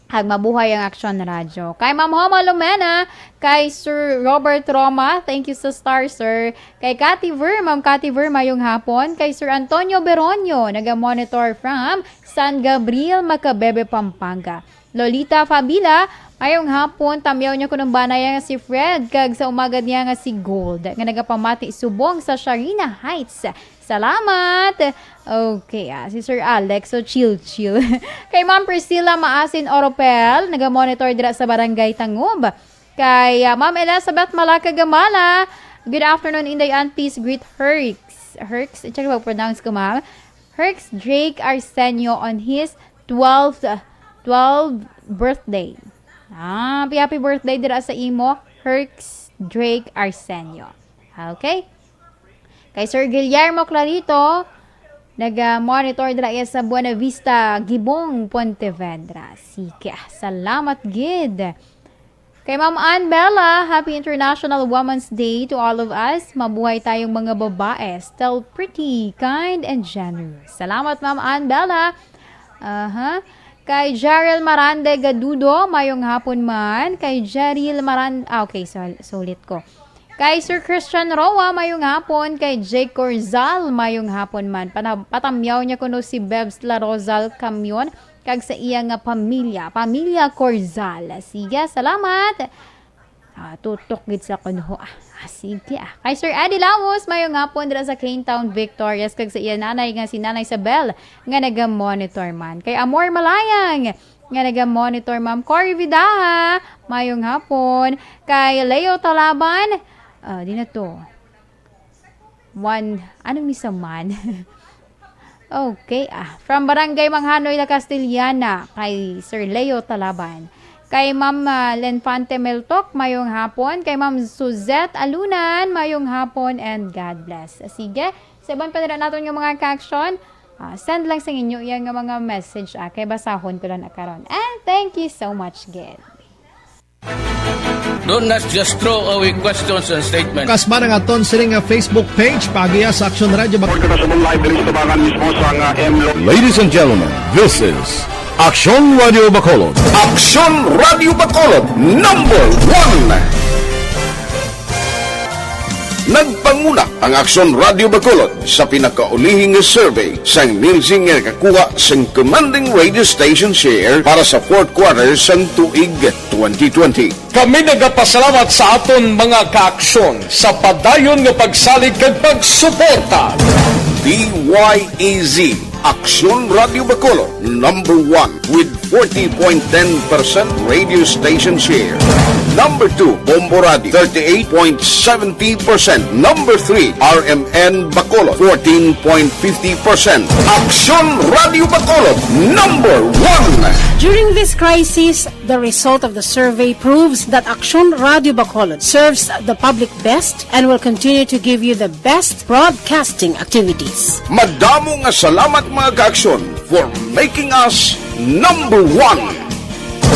Kag mabuhay ang Action Radio. Kay Ma'am Homa Lumena, kay Sir Robert Roma, thank you sa star, sir. Kay Cathy Ver, Ma'am Cathy Ver, mayong hapon. Kay Sir Antonio Beronio, naga-monitor from San Gabriel, Macabebe, Pampanga. Lolita Fabila, mayong hapon. Tamyaw niya kuno ang bana niya nga si Fred, kag sa umagad niya nga si Gold, nga nagapamati subong sa Sharina Heights. Salamat! Okay, ah, si Sir Alex, so chill, chill. Kay Ma'am Priscilla Maasin Oropel, naga-monitor dira sa Barangay Tangub. Kay, ah, Ma'am Elizabeth Malaca Gamala, good afternoon, Inday Ann, please greet Herx. Herx, i-check ba pronounce ko, ma'am? Herx Drake Arsenio on his twelfth, twelfth birthday. Ah, happy, happy birthday dira sa imo, Herx Drake Arsenio. Okay? Kay Sir Guillermo Clarito, naga-monitor dira iya sa Buena Vista, Gibong, Pontevedra. Sige, salamat gid. Kay Ma'am Ann Bella, happy International Women's Day to all of us. Mabuhay tayong mga babae, still pretty, kind, and generous. Salamat, Ma'am Ann Bella. Aha. Kay Jaril Marande Gadudo, mayong hapon man. Kay Jaril Maran-, ah, okay, sol-, sulit ko. Kay Sir Christian Roa, mayong hapon. Kay Jake Corzal, mayong hapon man. Pana-, patamyaw niya kuno si Bebs La Rosal Camion kag sa iya nga pamilya, Pamilya Corzal. Sige, salamat. Ah, tutok gid sa kuno. Ah, ah, sige, ah. Kay Sir Eddie Laos, mayong hapon dira sa Cane Town, Victorias, kag sa iya nanay nga si Nanay Isabel nga naga-monitor man. Kay Amor Malayang nga naga-monitor, Ma'am Cory Vidaha, mayong hapon. Kay Leo Talaban, ah, di na to. One, anong ni sa man? Okay, ah. From Barangay Manghanoy, La Castellana, kay Sir Leo Talaban. Kay Ma'am, ah, Lenfante Meltok, mayong hapon. Kay Ma'am Suzette Alunan, mayong hapon and God bless. Sige, sa iban pa nila naton nga mga ka-aksyon, ah, send lang sa inyo yan nga mga message, ah, kay basahon ko lang na karon. And thank you so much, gid. Do not just throw away questions and statements. Kasman ang aton sini nga Facebook page, pagiya sa Aksyon Radyo Bacolod. Report na sa live diri sa tubangan mismo sa nga M Lo- Ladies and gentlemen, this is Aksyon Radio Bacolod. Aksyon Radio Bacolod, number one. Nagpanguna ang Aksyon Radio Bacolod sa pinakaulihi nga survey sang Nielsen nga nakakuha sang commanding radio station share para sa fourth quarter sang tuig twenty twenty. Kami nagapasalamat sa aton mga kaaksyon sa padayon nga pagsalig kag pagsuporta. D Y E Z, Aksyon Radio Bacolod, number one with forty point ten percent radio station share. Number two, Bombo Radio, thirty-eight point seventy percent. Number three, R M N Bacolod, fourteen point fifty percent. Aksyon Radio Bacolod, number one. During this crisis, the result of the survey proves that Aksyon Radio Bacolod serves the public best and will continue to give you the best broadcasting activities. Madamo nga salamat, mga kaaksyon, for making us number one.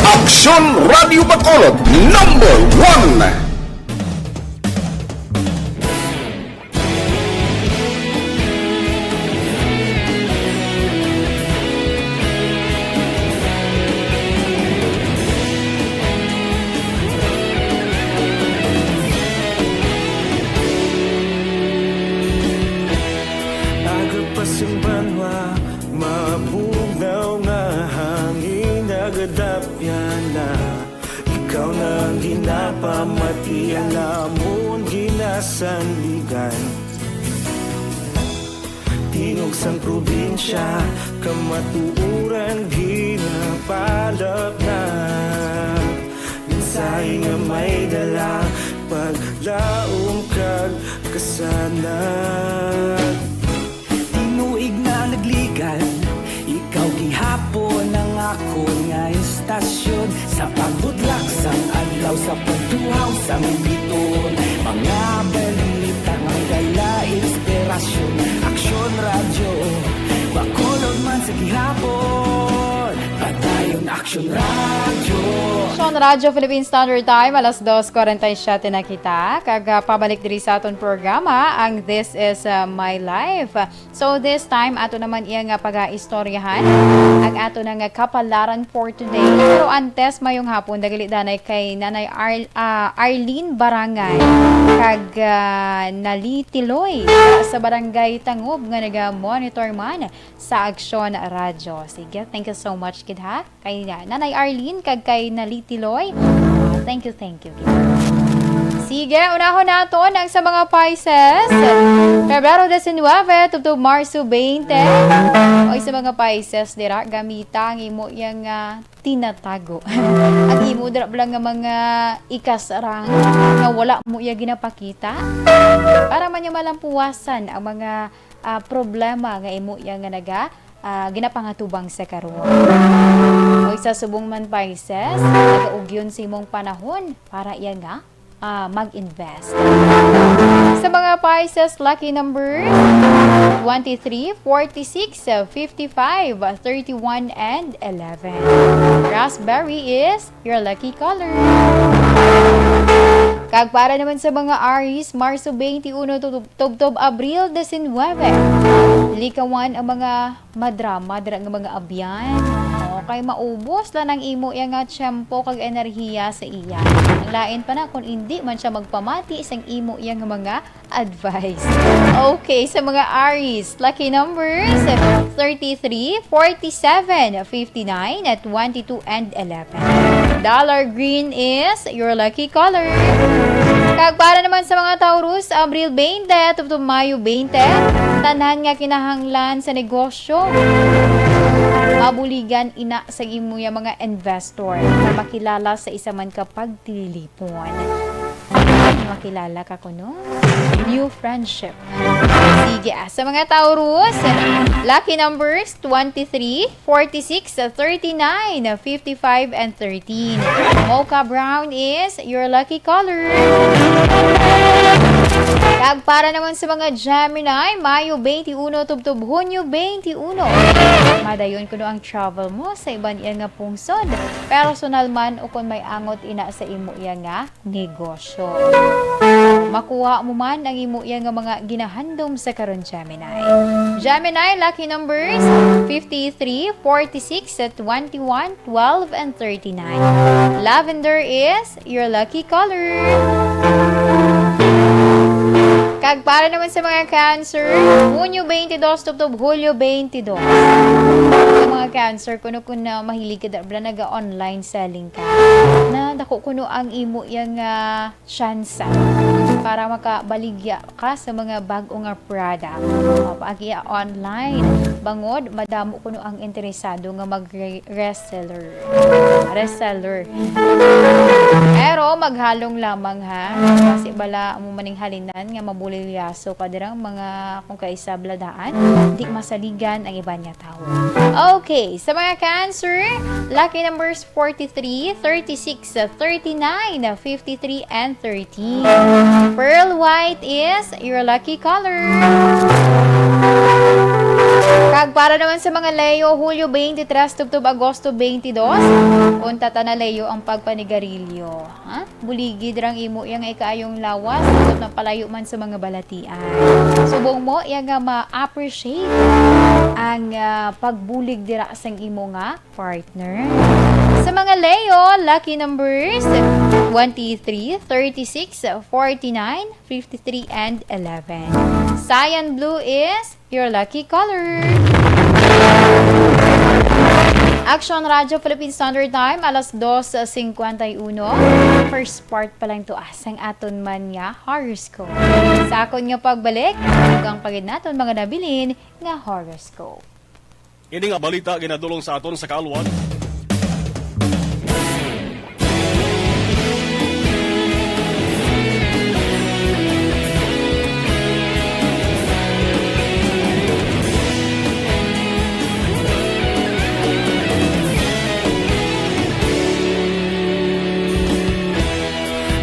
Aksyon Radio Bacolod, number one. Aga pa sing banwa, mabugnaw nga hangin nagadapyan na. Ikaw na ang ginapamati, ang amon ginasandigan. Tingog sang probinsya, kamatuoran ginapalapnag. Mensahe nga may dala, paglaom kag kasanag. Tinuig na nagligan, ikaw gihapon ang akon nga istasyon. Sa pagbudlak sang adlaw, sa pagduhaw sang biton, mga balita nga may dala inspirasyon. Aksyon Radyo Bacolod man sa gihapon, padayon Aksyon Radyo. Aksyon Radyo Philippine Standard Time, alas dos cuarenta y siete na kita. Kag, ah, pabalik diri sa aton programa, ang This Is, ah, My Life. So, this time, ato naman iya nga pagaistoryahan ang ato na nga kapalaran for today. Pero antes, mayong hapon, dagali danay kay Nanay Ar-, ah, Arlene Barangay kag, ah, Nali Tiloy sa Barangay Tangub nga naga-monitor man sa Aksyon Radyo. Sige, thank you so much, kid, ha? Kay, ah, Nanay Arlene kag kay Nali Tiloy. Ah, thank you, thank you, kid. Sige, unahon naton ang sa mga Pisces. Pebrero diecinueve, tubtob Marso twenty. Oy, sa mga Pisces, dira, gamita ang imo yang, ah, tinatago. Ang imo dira bala nga mga ikasarang nga wala mo iya ginapakita. Para man niya malampuwasan ang mga, ah, problema nga imo iya nga naga, ah, ginapangatubang sa karon. Oy, sa subong man, Pisces, nagaugyon sa imong panahon para iya nga, ah, mag-invest. Sa mga Pisces lucky numbers, twenty-three, forty-six, fifty-five, thirty-one, and eleven. Raspberry is your lucky color. Kag para naman sa mga Aries, Marso twenty-one tub-, tubtob Abril diecinueve, likawan ang mga madrama dira nga mga abyan. Okay, maubos lang ang imo iya nga tiyempo kag enerhiya sa iya. Ang Lain pa na kung indi man siya magpamati sang imo iya nga mga advice. Okay, sa mga Aries, lucky numbers, thirty-three, forty-seven, fifty-nine, twenty-two, and eleven. Dollar green is your lucky color. Kag para naman sa mga Taurus, Abril twenty, tubtob Mayo twenty, tanan nga kinahanglan sa negosyo, mabuligan ina sa imo ya mga investor nga makilala sa isa man ka pagtililipon. Makilala ka kuno? New friendship. Sige, ah, sa mga Taurus, lucky numbers, twenty-three, forty-six, thirty-nine, fifty-five, and thirteen. Mocha brown is your lucky color. Kag para naman sa mga Gemini, Mayo twenty-one, tubtob Hunyo twenty-one. Madayon kuno ang travel mo sa iban iya nga pungsod, personal man o kon may angot ina sa imo iya nga negosyo. Makuha mo man ang imo iya nga mga ginahandom sa karon, Gemini. Gemini, lucky numbers, fifty-three, forty-six, twenty-one, twelve, and thirty-nine. Lavender is your lucky color. Kag para naman sa mga Cancer, Hunyo twenty-two, tubtob Hulyo twenty-two. Sa mga Cancer, kuno kun na mahilig ka, da-, bala naga-online selling ka, na dako kuno ang imo yang, ah, tsansa para makabaligya ka sa mga bag-o nga product. O, paagi online. Bangod, madamo kuno ang interesado nga mag-re-, reseller. Reseller. Pero maghalong lamang, ha. Kasi bala mo maning halinan nga mabulilyaso ka dirang mga kung kaisa bladaan, di masaligan ang iban nga tawo. Okay, sa mga Cancer, lucky numbers forty-three, thirty-six, thirty-nine, fifty-three, and thirteen. Pearl white is your lucky color. Kag para naman sa mga Leo, Hulyo twenty-three, tubtob Agosto twenty-two, unta ta na, Leo, ang pagpanigarilyo. Ha? Buligi dirang imo iya nga ikaayong lawas, tubtob napalayo man sa mga balatian. Subong mo iya nga ma-appreciate ang, ah, pagbulig dira sang imo nga partner. Sa mga Leo, lucky numbers, twenty-three, thirty-six, forty-nine, fifty-three, and eleven. Cyan blue is your lucky color. Action Radio Philippine Standard Time, alas dos cincuenta y uno. First part pa lang to, ah, sang aton man nga horoscope. Sa akon nga pagbalik, dugang pa gid naton mga nabilin nga horoscope. Ini nga balita ginadulong sa aton sa kaalwan.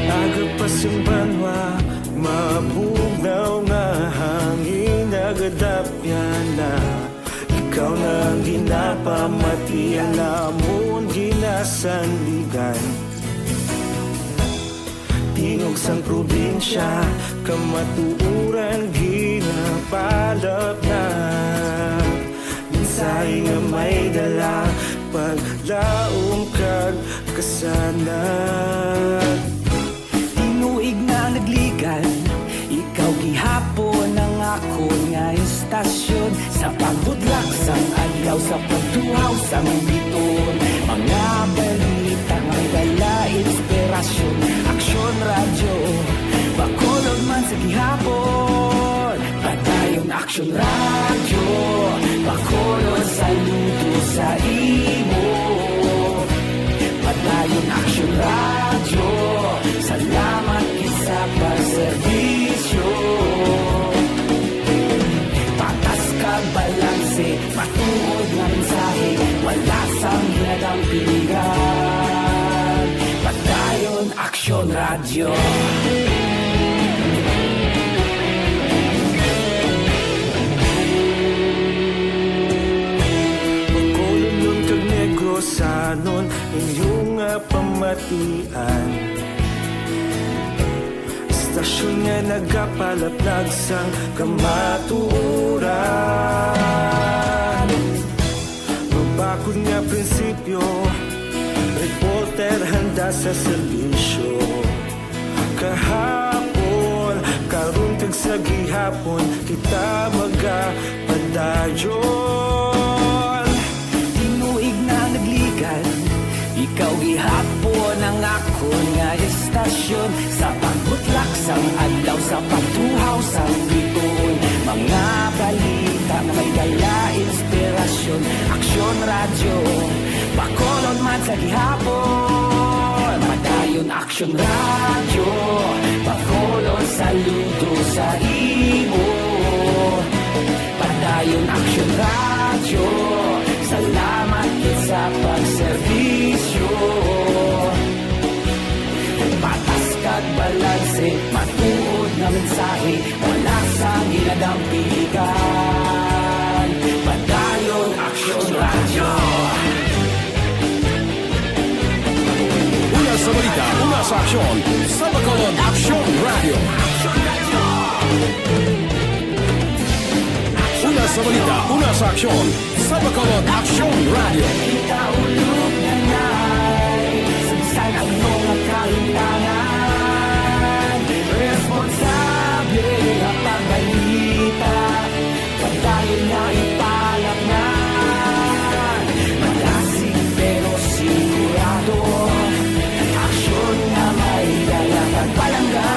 Aga pa sing banwa, mabugnaw nga hangin nagadapyan na. Ikaw na ang ginapamatian, amon ginasandigan. Tingog sang probinsya, kamatuoran ginapalapnag. Mensahe nga may dala, paglaom kag kasanag. Tinuig na nagligan, ikaw gihapon ang akon nga istasyon. Sa pagbudlak sang adlaw, sa pagtuhaw sang biton, mga balita nga dala inspirasyon. Aksyon Radyo, Bacolod man sa gihapon. Padayon Aksyon Radyo, Bacolod, saludo sa imo. Padayon Aksyon Radyo, salamat gid sa pagserbisyo. Patas kag balanse, matuod nga mensahe, wala sang hinadampingan. Padayon Aksyon Radyo. Bacolodnon kag Negrosanon, inyo nga pamatian. Istasyon nga nagapalaplag sang kamatuoran. Mabakod nga prinsipyo, reporter handa sa serbisyo. Kahapon, karon kag sa gihapon, kita magapadayon. Tinuig na nagligan, ikaw gihapon ang akon nga estasyon. Sa pagbutlak sang adlaw, sa pagtuhaw sang bituon, mga balita nga may dala inspirasyon. Aksyon Radyo, Bacolod man sa gihapon. Padayon Aksyon Radyo, Bacolod saludo sa imo. Padayon Aksyon Radyo, salamat gid sa pagserbisyo. Patas kag balanse, matuod nga mensahe, wala sang ginadampigan. Padayon Aksyon Radyo. Una sa balita, una sa aksyon, sa Bacolod Aksyon Radyo. Una sa balita, una sa aksyon, sa Bacolod Aksyon Radyo. Kita ulog na nai, sagsag ang mga kalintangan. Responsable nga pagbalita, padayon nga ipalatnan. Malasig pero sigurado, aksyon nga may dala kag palangga.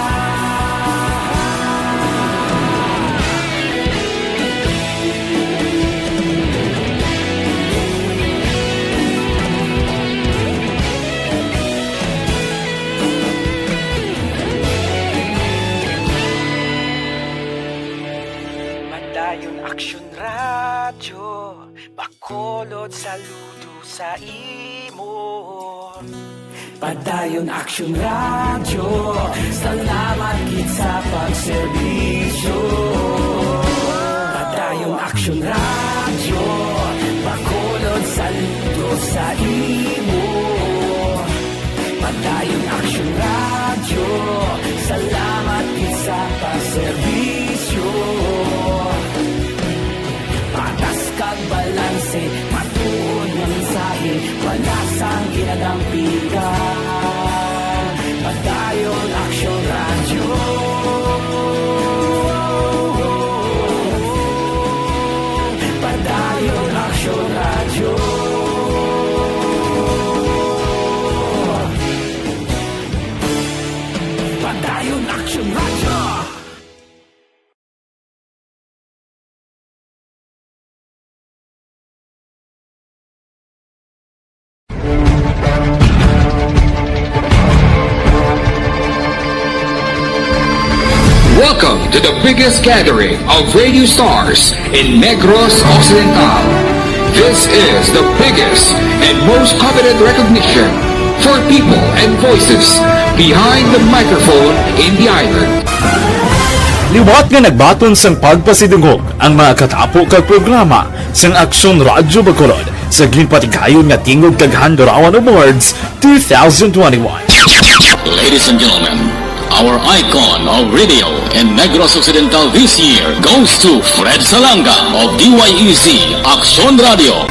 Padayon Aksyon Radyo, Bacolod saludo sa imo. Padayon Aksyon Radyo, salamat gid sa pagserbisyo. Padayon Aksyon Radyo, Bacolod saludo sa imo. Padayon Aksyon Radyo, salamat gid sa pagserbisyo. Patas kag balanse, matuod nga mensahe, wala sang ginadampigan. Padayon Aksyon Radyo. Padayon Aksyon Radyo. Padayon Aksyon Radyo. Welcome to the biggest gathering of radio stars in Negros Occidental. This is the biggest and most coveted recognition for people and voices behind the microphone in the island. Liwat nga nagbaton sang pagpasidungog ang mga katapo kag programa sang Aksyon Radyo Bacolod sa ginpatigayon nga Tingog kag Handurawan Awards two thousand twenty-one. Ladies and gentlemen, our icon of radio in Negros Occidental this year goes to Fred Salanga of D Y E C Aksyon Radyo.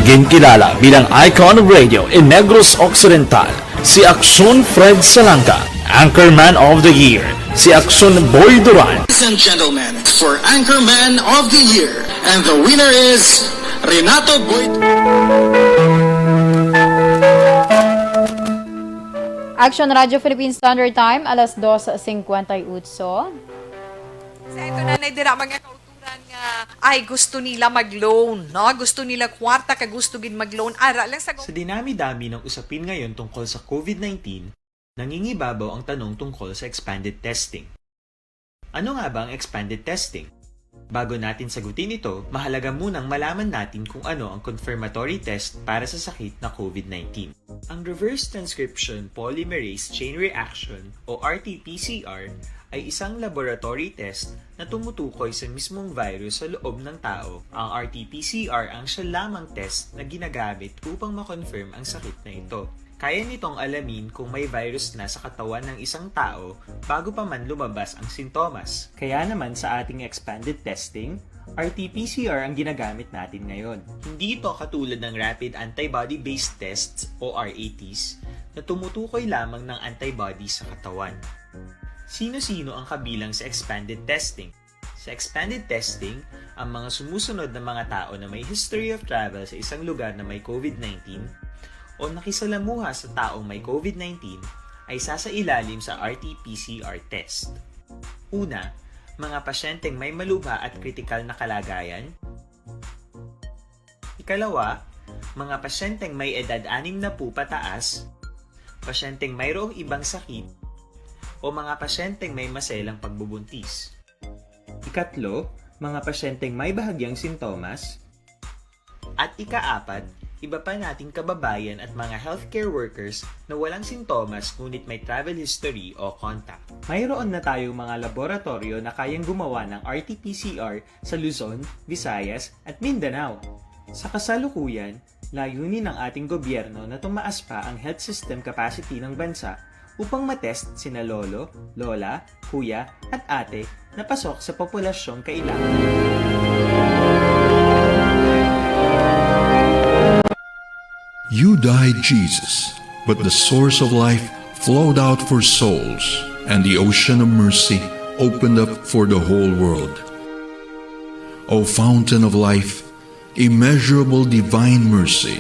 Ginkilala bilang icon of radio in Negros Occidental si Aksyon Fred Salanga, Anchorman of the Year si Aksyon Boy Duran. Ladies and gentlemen, for Anchorman of the Year, and the winner is Renato Boy. Aksyon Radyo Philippine Standard Time, alas dos cincuenta y ocho. Sa ito na, na dira, mga kauturan nga, ay, gusto nila mag-loan, no? Gusto nila kwarta, ka gusto gid mag-loan. Ara lang sa Sa dinami-dami ng usapin ngayon tungkol sa COVID nineteen, nangingibabaw ang tanong tungkol sa expanded testing. Ano nga ba ang expanded testing? Bago natin sagutin ito, mahalaga munang malaman natin kung ano ang confirmatory test para sa sakit na COVID nineteen. Ang reverse transcription polymerase chain reaction o R T P C R ay isang laboratory test na tumutukoy sa mismong virus sa loob ng tao. Ang R T P C R ang siya lamang test na ginagamit upang ma-confirm ang sakit na ito. Kaya nitong alamin kung may virus na sa katawan ng isang tao bago pa man lumabas ang sintomas. Kaya naman sa ating expanded testing, R T P C R ang ginagamit natin ngayon. Hindi ito katulad ng rapid antibody-based tests o R A Ts na tumutukoy lamang ng antibody sa katawan. Sino-sino ang kabilang sa expanded testing? Sa expanded testing, ang mga sumusunod na mga tao na may history of travel sa isang lugar na may COVID nineteen o nakisalamuha sa taong may COVID nineteen ay sasailalim sa R T P C R test. Una, mga pasyenteng may malubha at kritikal na kalagayan. Ikalawa, mga pasyenteng may edad anim na po pataas, pasyenteng mayroong ibang sakit, o mga pasyenteng may maselang pagbubuntis. Ikatlo, mga pasyenteng may bahagyang sintomas. At ikaapat, iba pa nating kababayan at mga healthcare workers na walang sintomas ngunit may travel history o contact. Mayroon na tayong mga laboratoryo na kayang gumawa ng R T P C R sa Luzon, Visayas, at Mindanao. Sa kasalukuyan, layunin ng ating gobyerno na tumaas pa ang health system capacity ng bansa upang matest sina lolo, lola, kuya, at ate na pasok sa populasyong kailangan. You died, Jesus, but the source of life flowed out for souls, and the ocean of mercy opened up for the whole world. O fountain of life, immeasurable divine mercy,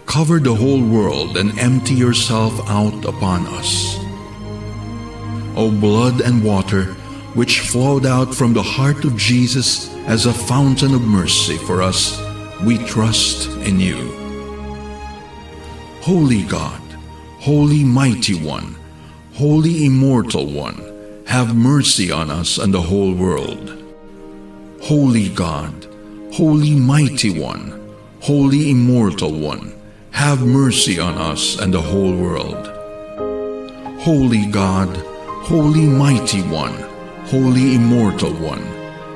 cover the whole world and empty yourself out upon us. O blood and water, which flowed out from the heart of Jesus as a fountain of mercy for us, we trust in you. Holy God, Holy Mighty One, Holy Immortal One, have mercy on us and the whole world. Holy God, Holy Mighty One, Holy Immortal One, have mercy on us and the whole world. Holy God, Holy Mighty One, Holy Immortal One,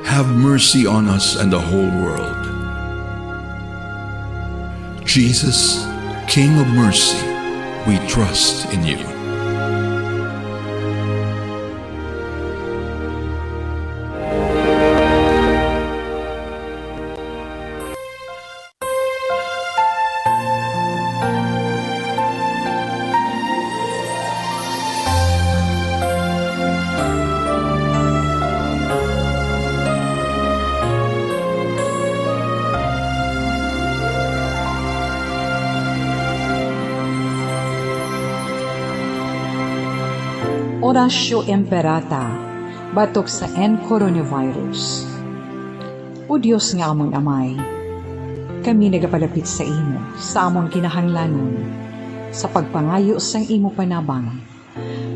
have mercy on us and the whole world. Jesus, King of mercy, we trust in you. Oratio Imperata batok sa N Coronavirus. O Dios nga amon Amay, kami nagapalapit sa imo sa amon kinahanglanon sa pagpangayo sang imo panabang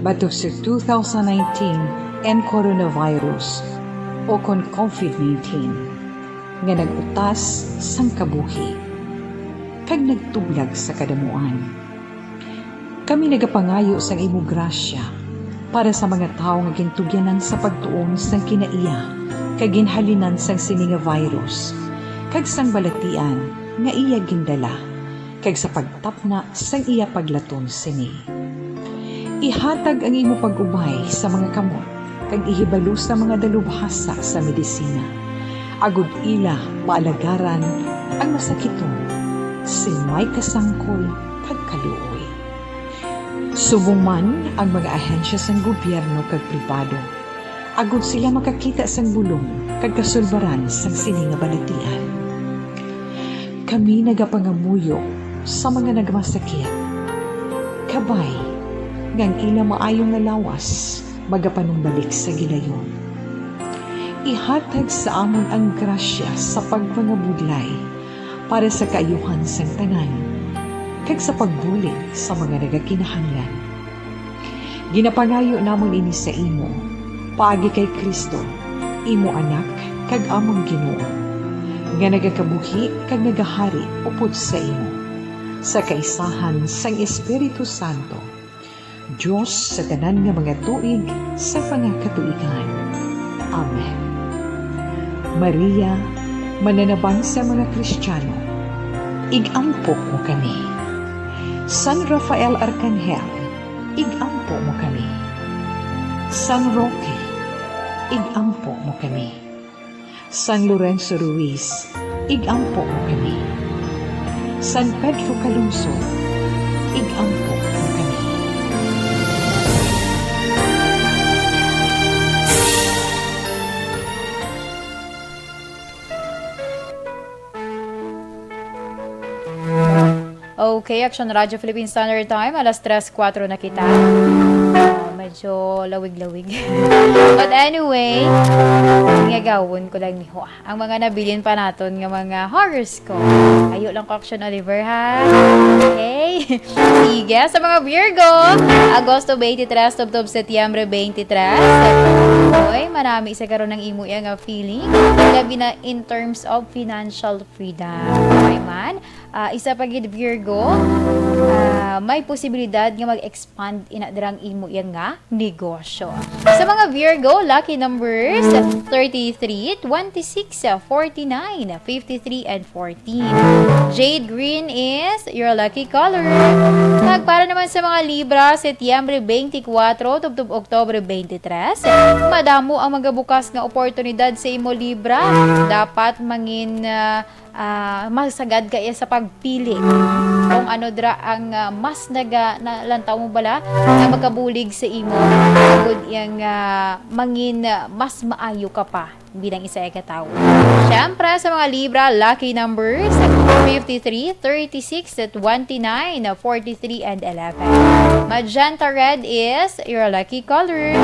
batok sa two thousand nineteen N Coronavirus, o kon COVID nineteen, nga nag-utas sang kabuhi kag nagtublag sa kadamuan. Kami nagapangayo sang imo grasya para sa mga tawo nga gintugyanan sa pagtuon sang kinaiya kag ginhalinan sang sini nga virus, kag sang balatian nga iya gindala, kag sa pagtapna sang iya paglaton sini. Ihatag ang imo pag-ubay sa mga kamot, kag ihibalo sa mga dalubhasa sa medisina, agod ila maalagaran ang masakiton sing may kasangkol kag kaluoy. Subong man ang mga ahensya sang gobyerno kag pribado, agod sila makakita sang bulong kag kasulbaran sang sini nga balatian. Kami nagapangamuyo sa mga nagmasakit, kabay nga ang ila maayo nga lawas magapanumbalik sa gilayon. Ihatag sa amon ang grasya sa pagpangabudlay para sa kaayuhan sang tanan, kag sa pagbulig sa mga nagakinahanglan. Ginapangayo namon ini sa imo, paagi kay Cristo, imo Anak kag amon Ginoo, nga nagakabuhi kag nagahari upod sa imo, sa kaisahan sang Espiritu Santo, Dios sa tanan nga mga tuig sa mga katuigan. Amen. Maria, mananabang sa mga Kristiyano, ig-ampo mo kami. San Rafael Arcangel, ig-ampo mo kami. San Roque, ig-ampo mo kami. San Lorenzo Ruiz, ig-ampo mo kami. San Pedro Calungsod, ig-ampo mo kami. Okay, Action Radio Philippine Standard Time, alas tres kuwatro na kita. Ah, medyo lawig-lawig. But anyway, ngagawon ko lang niho ang mga nabilin pa naton nga mga horoscope. Ayo lang ko, Action Oliver, ha? Okay? Sige, sa mga Virgo, Agosto twenty-three tubtob Setyembre twenty-three. Oy, manami sa karon ang imo iya nga feeling. Labi na in terms of financial freedom. Okay man? Ah, isa pa gid, Virgo, ah, may posibilidad nga mag-expand ina dirang imo iya nga negosyo. Sa mga Virgo, lucky numbers, thirty-three, twenty-six, forty-nine, fifty-three, and fourteen. Jade green is your lucky color. Kag para naman sa mga Libra, Setyembre twenty-four tubtob Oktobre twenty-three, madamo ang magabukas nga oportunidad sa imo, Libra. Dapat mangin, ah, ah, masagad ka iya sa pagpili kung ano dira ang, ah, mas naga-, nalantaw mo bala nga makabulig sa imo, agod iyang, ah, mangin, ah, mas maayo ka pa bilang isa ka tawo. Siyempre, sa mga Libra, lucky numbers, fifty-three, thirty-six, twenty-nine, forty-three, and eleven. Magenta red is your lucky color.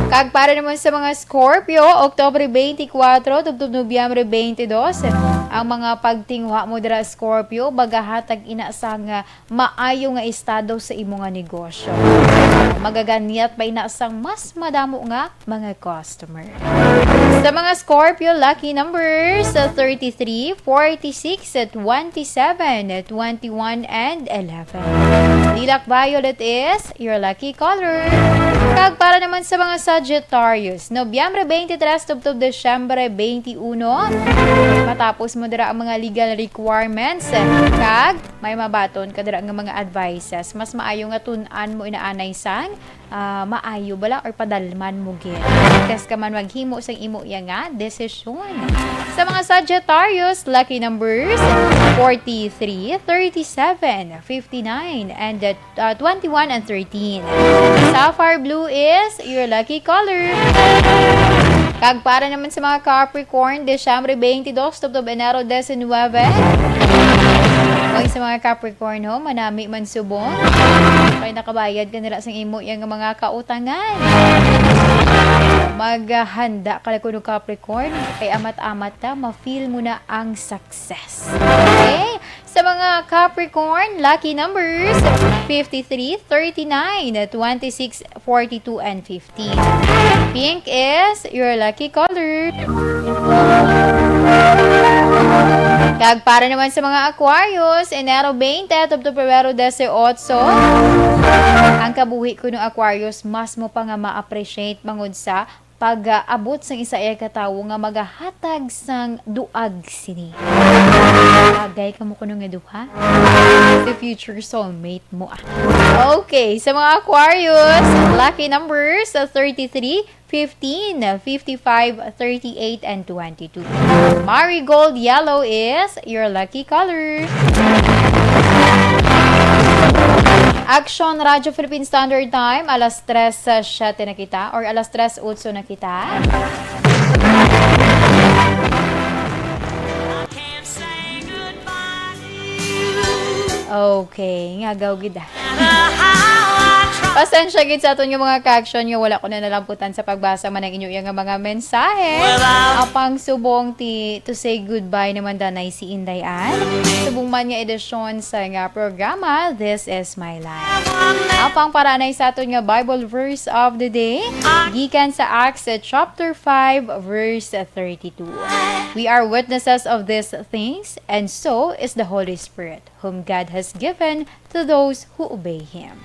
Kag para naman sa mga Scorpio, Oktubre twenty-four tubtob Nobyembre twenty-two, ang mga pagtinguha mo dira, Scorpio, magahatag ina sang, ah, maayo nga estado sa imo nga negosyo. Magaganyat pa ina sang mas madamo nga mga customer. Sa mga Scorpio, lucky numbers, thirty-three, forty-six, twenty-seven, twenty-one, and eleven. Lilac violet is your lucky color. Kag para naman sa mga Sagittarius, Nobyembre twenty-three tubtob Disyembre twenty-one, matapos mo dira ang mga legal requirements, kag may mabaton ka dira nga mga advices. Mas maayo nga tun-an mo inaanay sang, ah, maayo bala or padalman mo gid. Test ka man maghimo sang imo iya nga desisyon. Sa mga Sagittarius, lucky numbers, forty-three, thirty-seven, fifty-nine, and, uh, uh, twenty-one and thirteen. Sapphire blue is your lucky color. Kag para naman sa mga Capricorn, Disyembre twenty-two tubtob Enero diecinuebe. Oy, sa mga Capricorn, ho, manami man subong. Kay nakabayad ka nila sang imo yang mga kautangan. Maghanda ka lang kuno, Capricorn. Kay amat-amat ta, ma-feel mo na ang success. Okay? Sa mga Capricorn, lucky numbers, fifty-three, thirty-nine, twenty-six, forty-two, and fifteen. Pink is your lucky color. Kag para naman sa mga Aquarius, Enero twenty tubtob Pebrero dieciocho, ang kabuhi kuno, Aquarius, mas mo pa nga ma-appreciate bangod sa pag-abot sang isa iya ka tawo nga magahatag sang duag sini. Bagay kamo kuno nga duha. The future soulmate mo, ah. Okay, sa mga Aquarius, lucky numbers, uh, thirty-three, fifteen, fifty-five, thirty-eight, and twenty-two. Marigold yellow is your lucky color. Action Radio Philippine Standard Time, alas tres sa siyete na kita, or alas tres otso na kita. Okay, ngagaw gid, ah. Pasensya gid sa aton nga mga ka-action nga wala ko na nalamputan sa pagbasa man ang inyo nga mga mensahe. Apang subong ti to say goodbye naman danay si Inday Ann. Subong man nga edisyon sa nga programa, This is My Life. Apang para anay sa aton nga Bible verse of the day, gikan sa Acts, uh, chapter five, verse thirty-two. We are witnesses of these things, and so is the Holy Spirit, whom God has given to those who obey Him.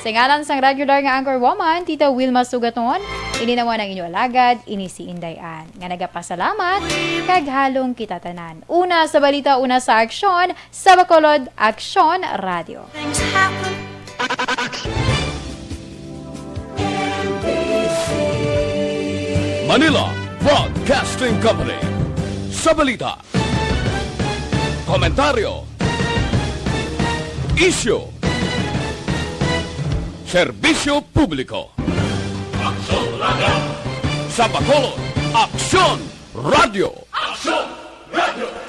Sa ngalan sang regular nga anchor woman, Tita Wilma Sugaton, Ini naman ang inyo alagad, ini si Inday Ann, nga nagapasalamat kag halong kita tanan. Una sa balita, una sa aksyon, sa Bacolod Aksyon Radio. Things happen. Manila Broadcasting Company. Sa balita, komentaryo, isyu, serbisyo publiko. Aksyon Radio. Sa Bacolod, Aksyon Radio. Aksyon Radio.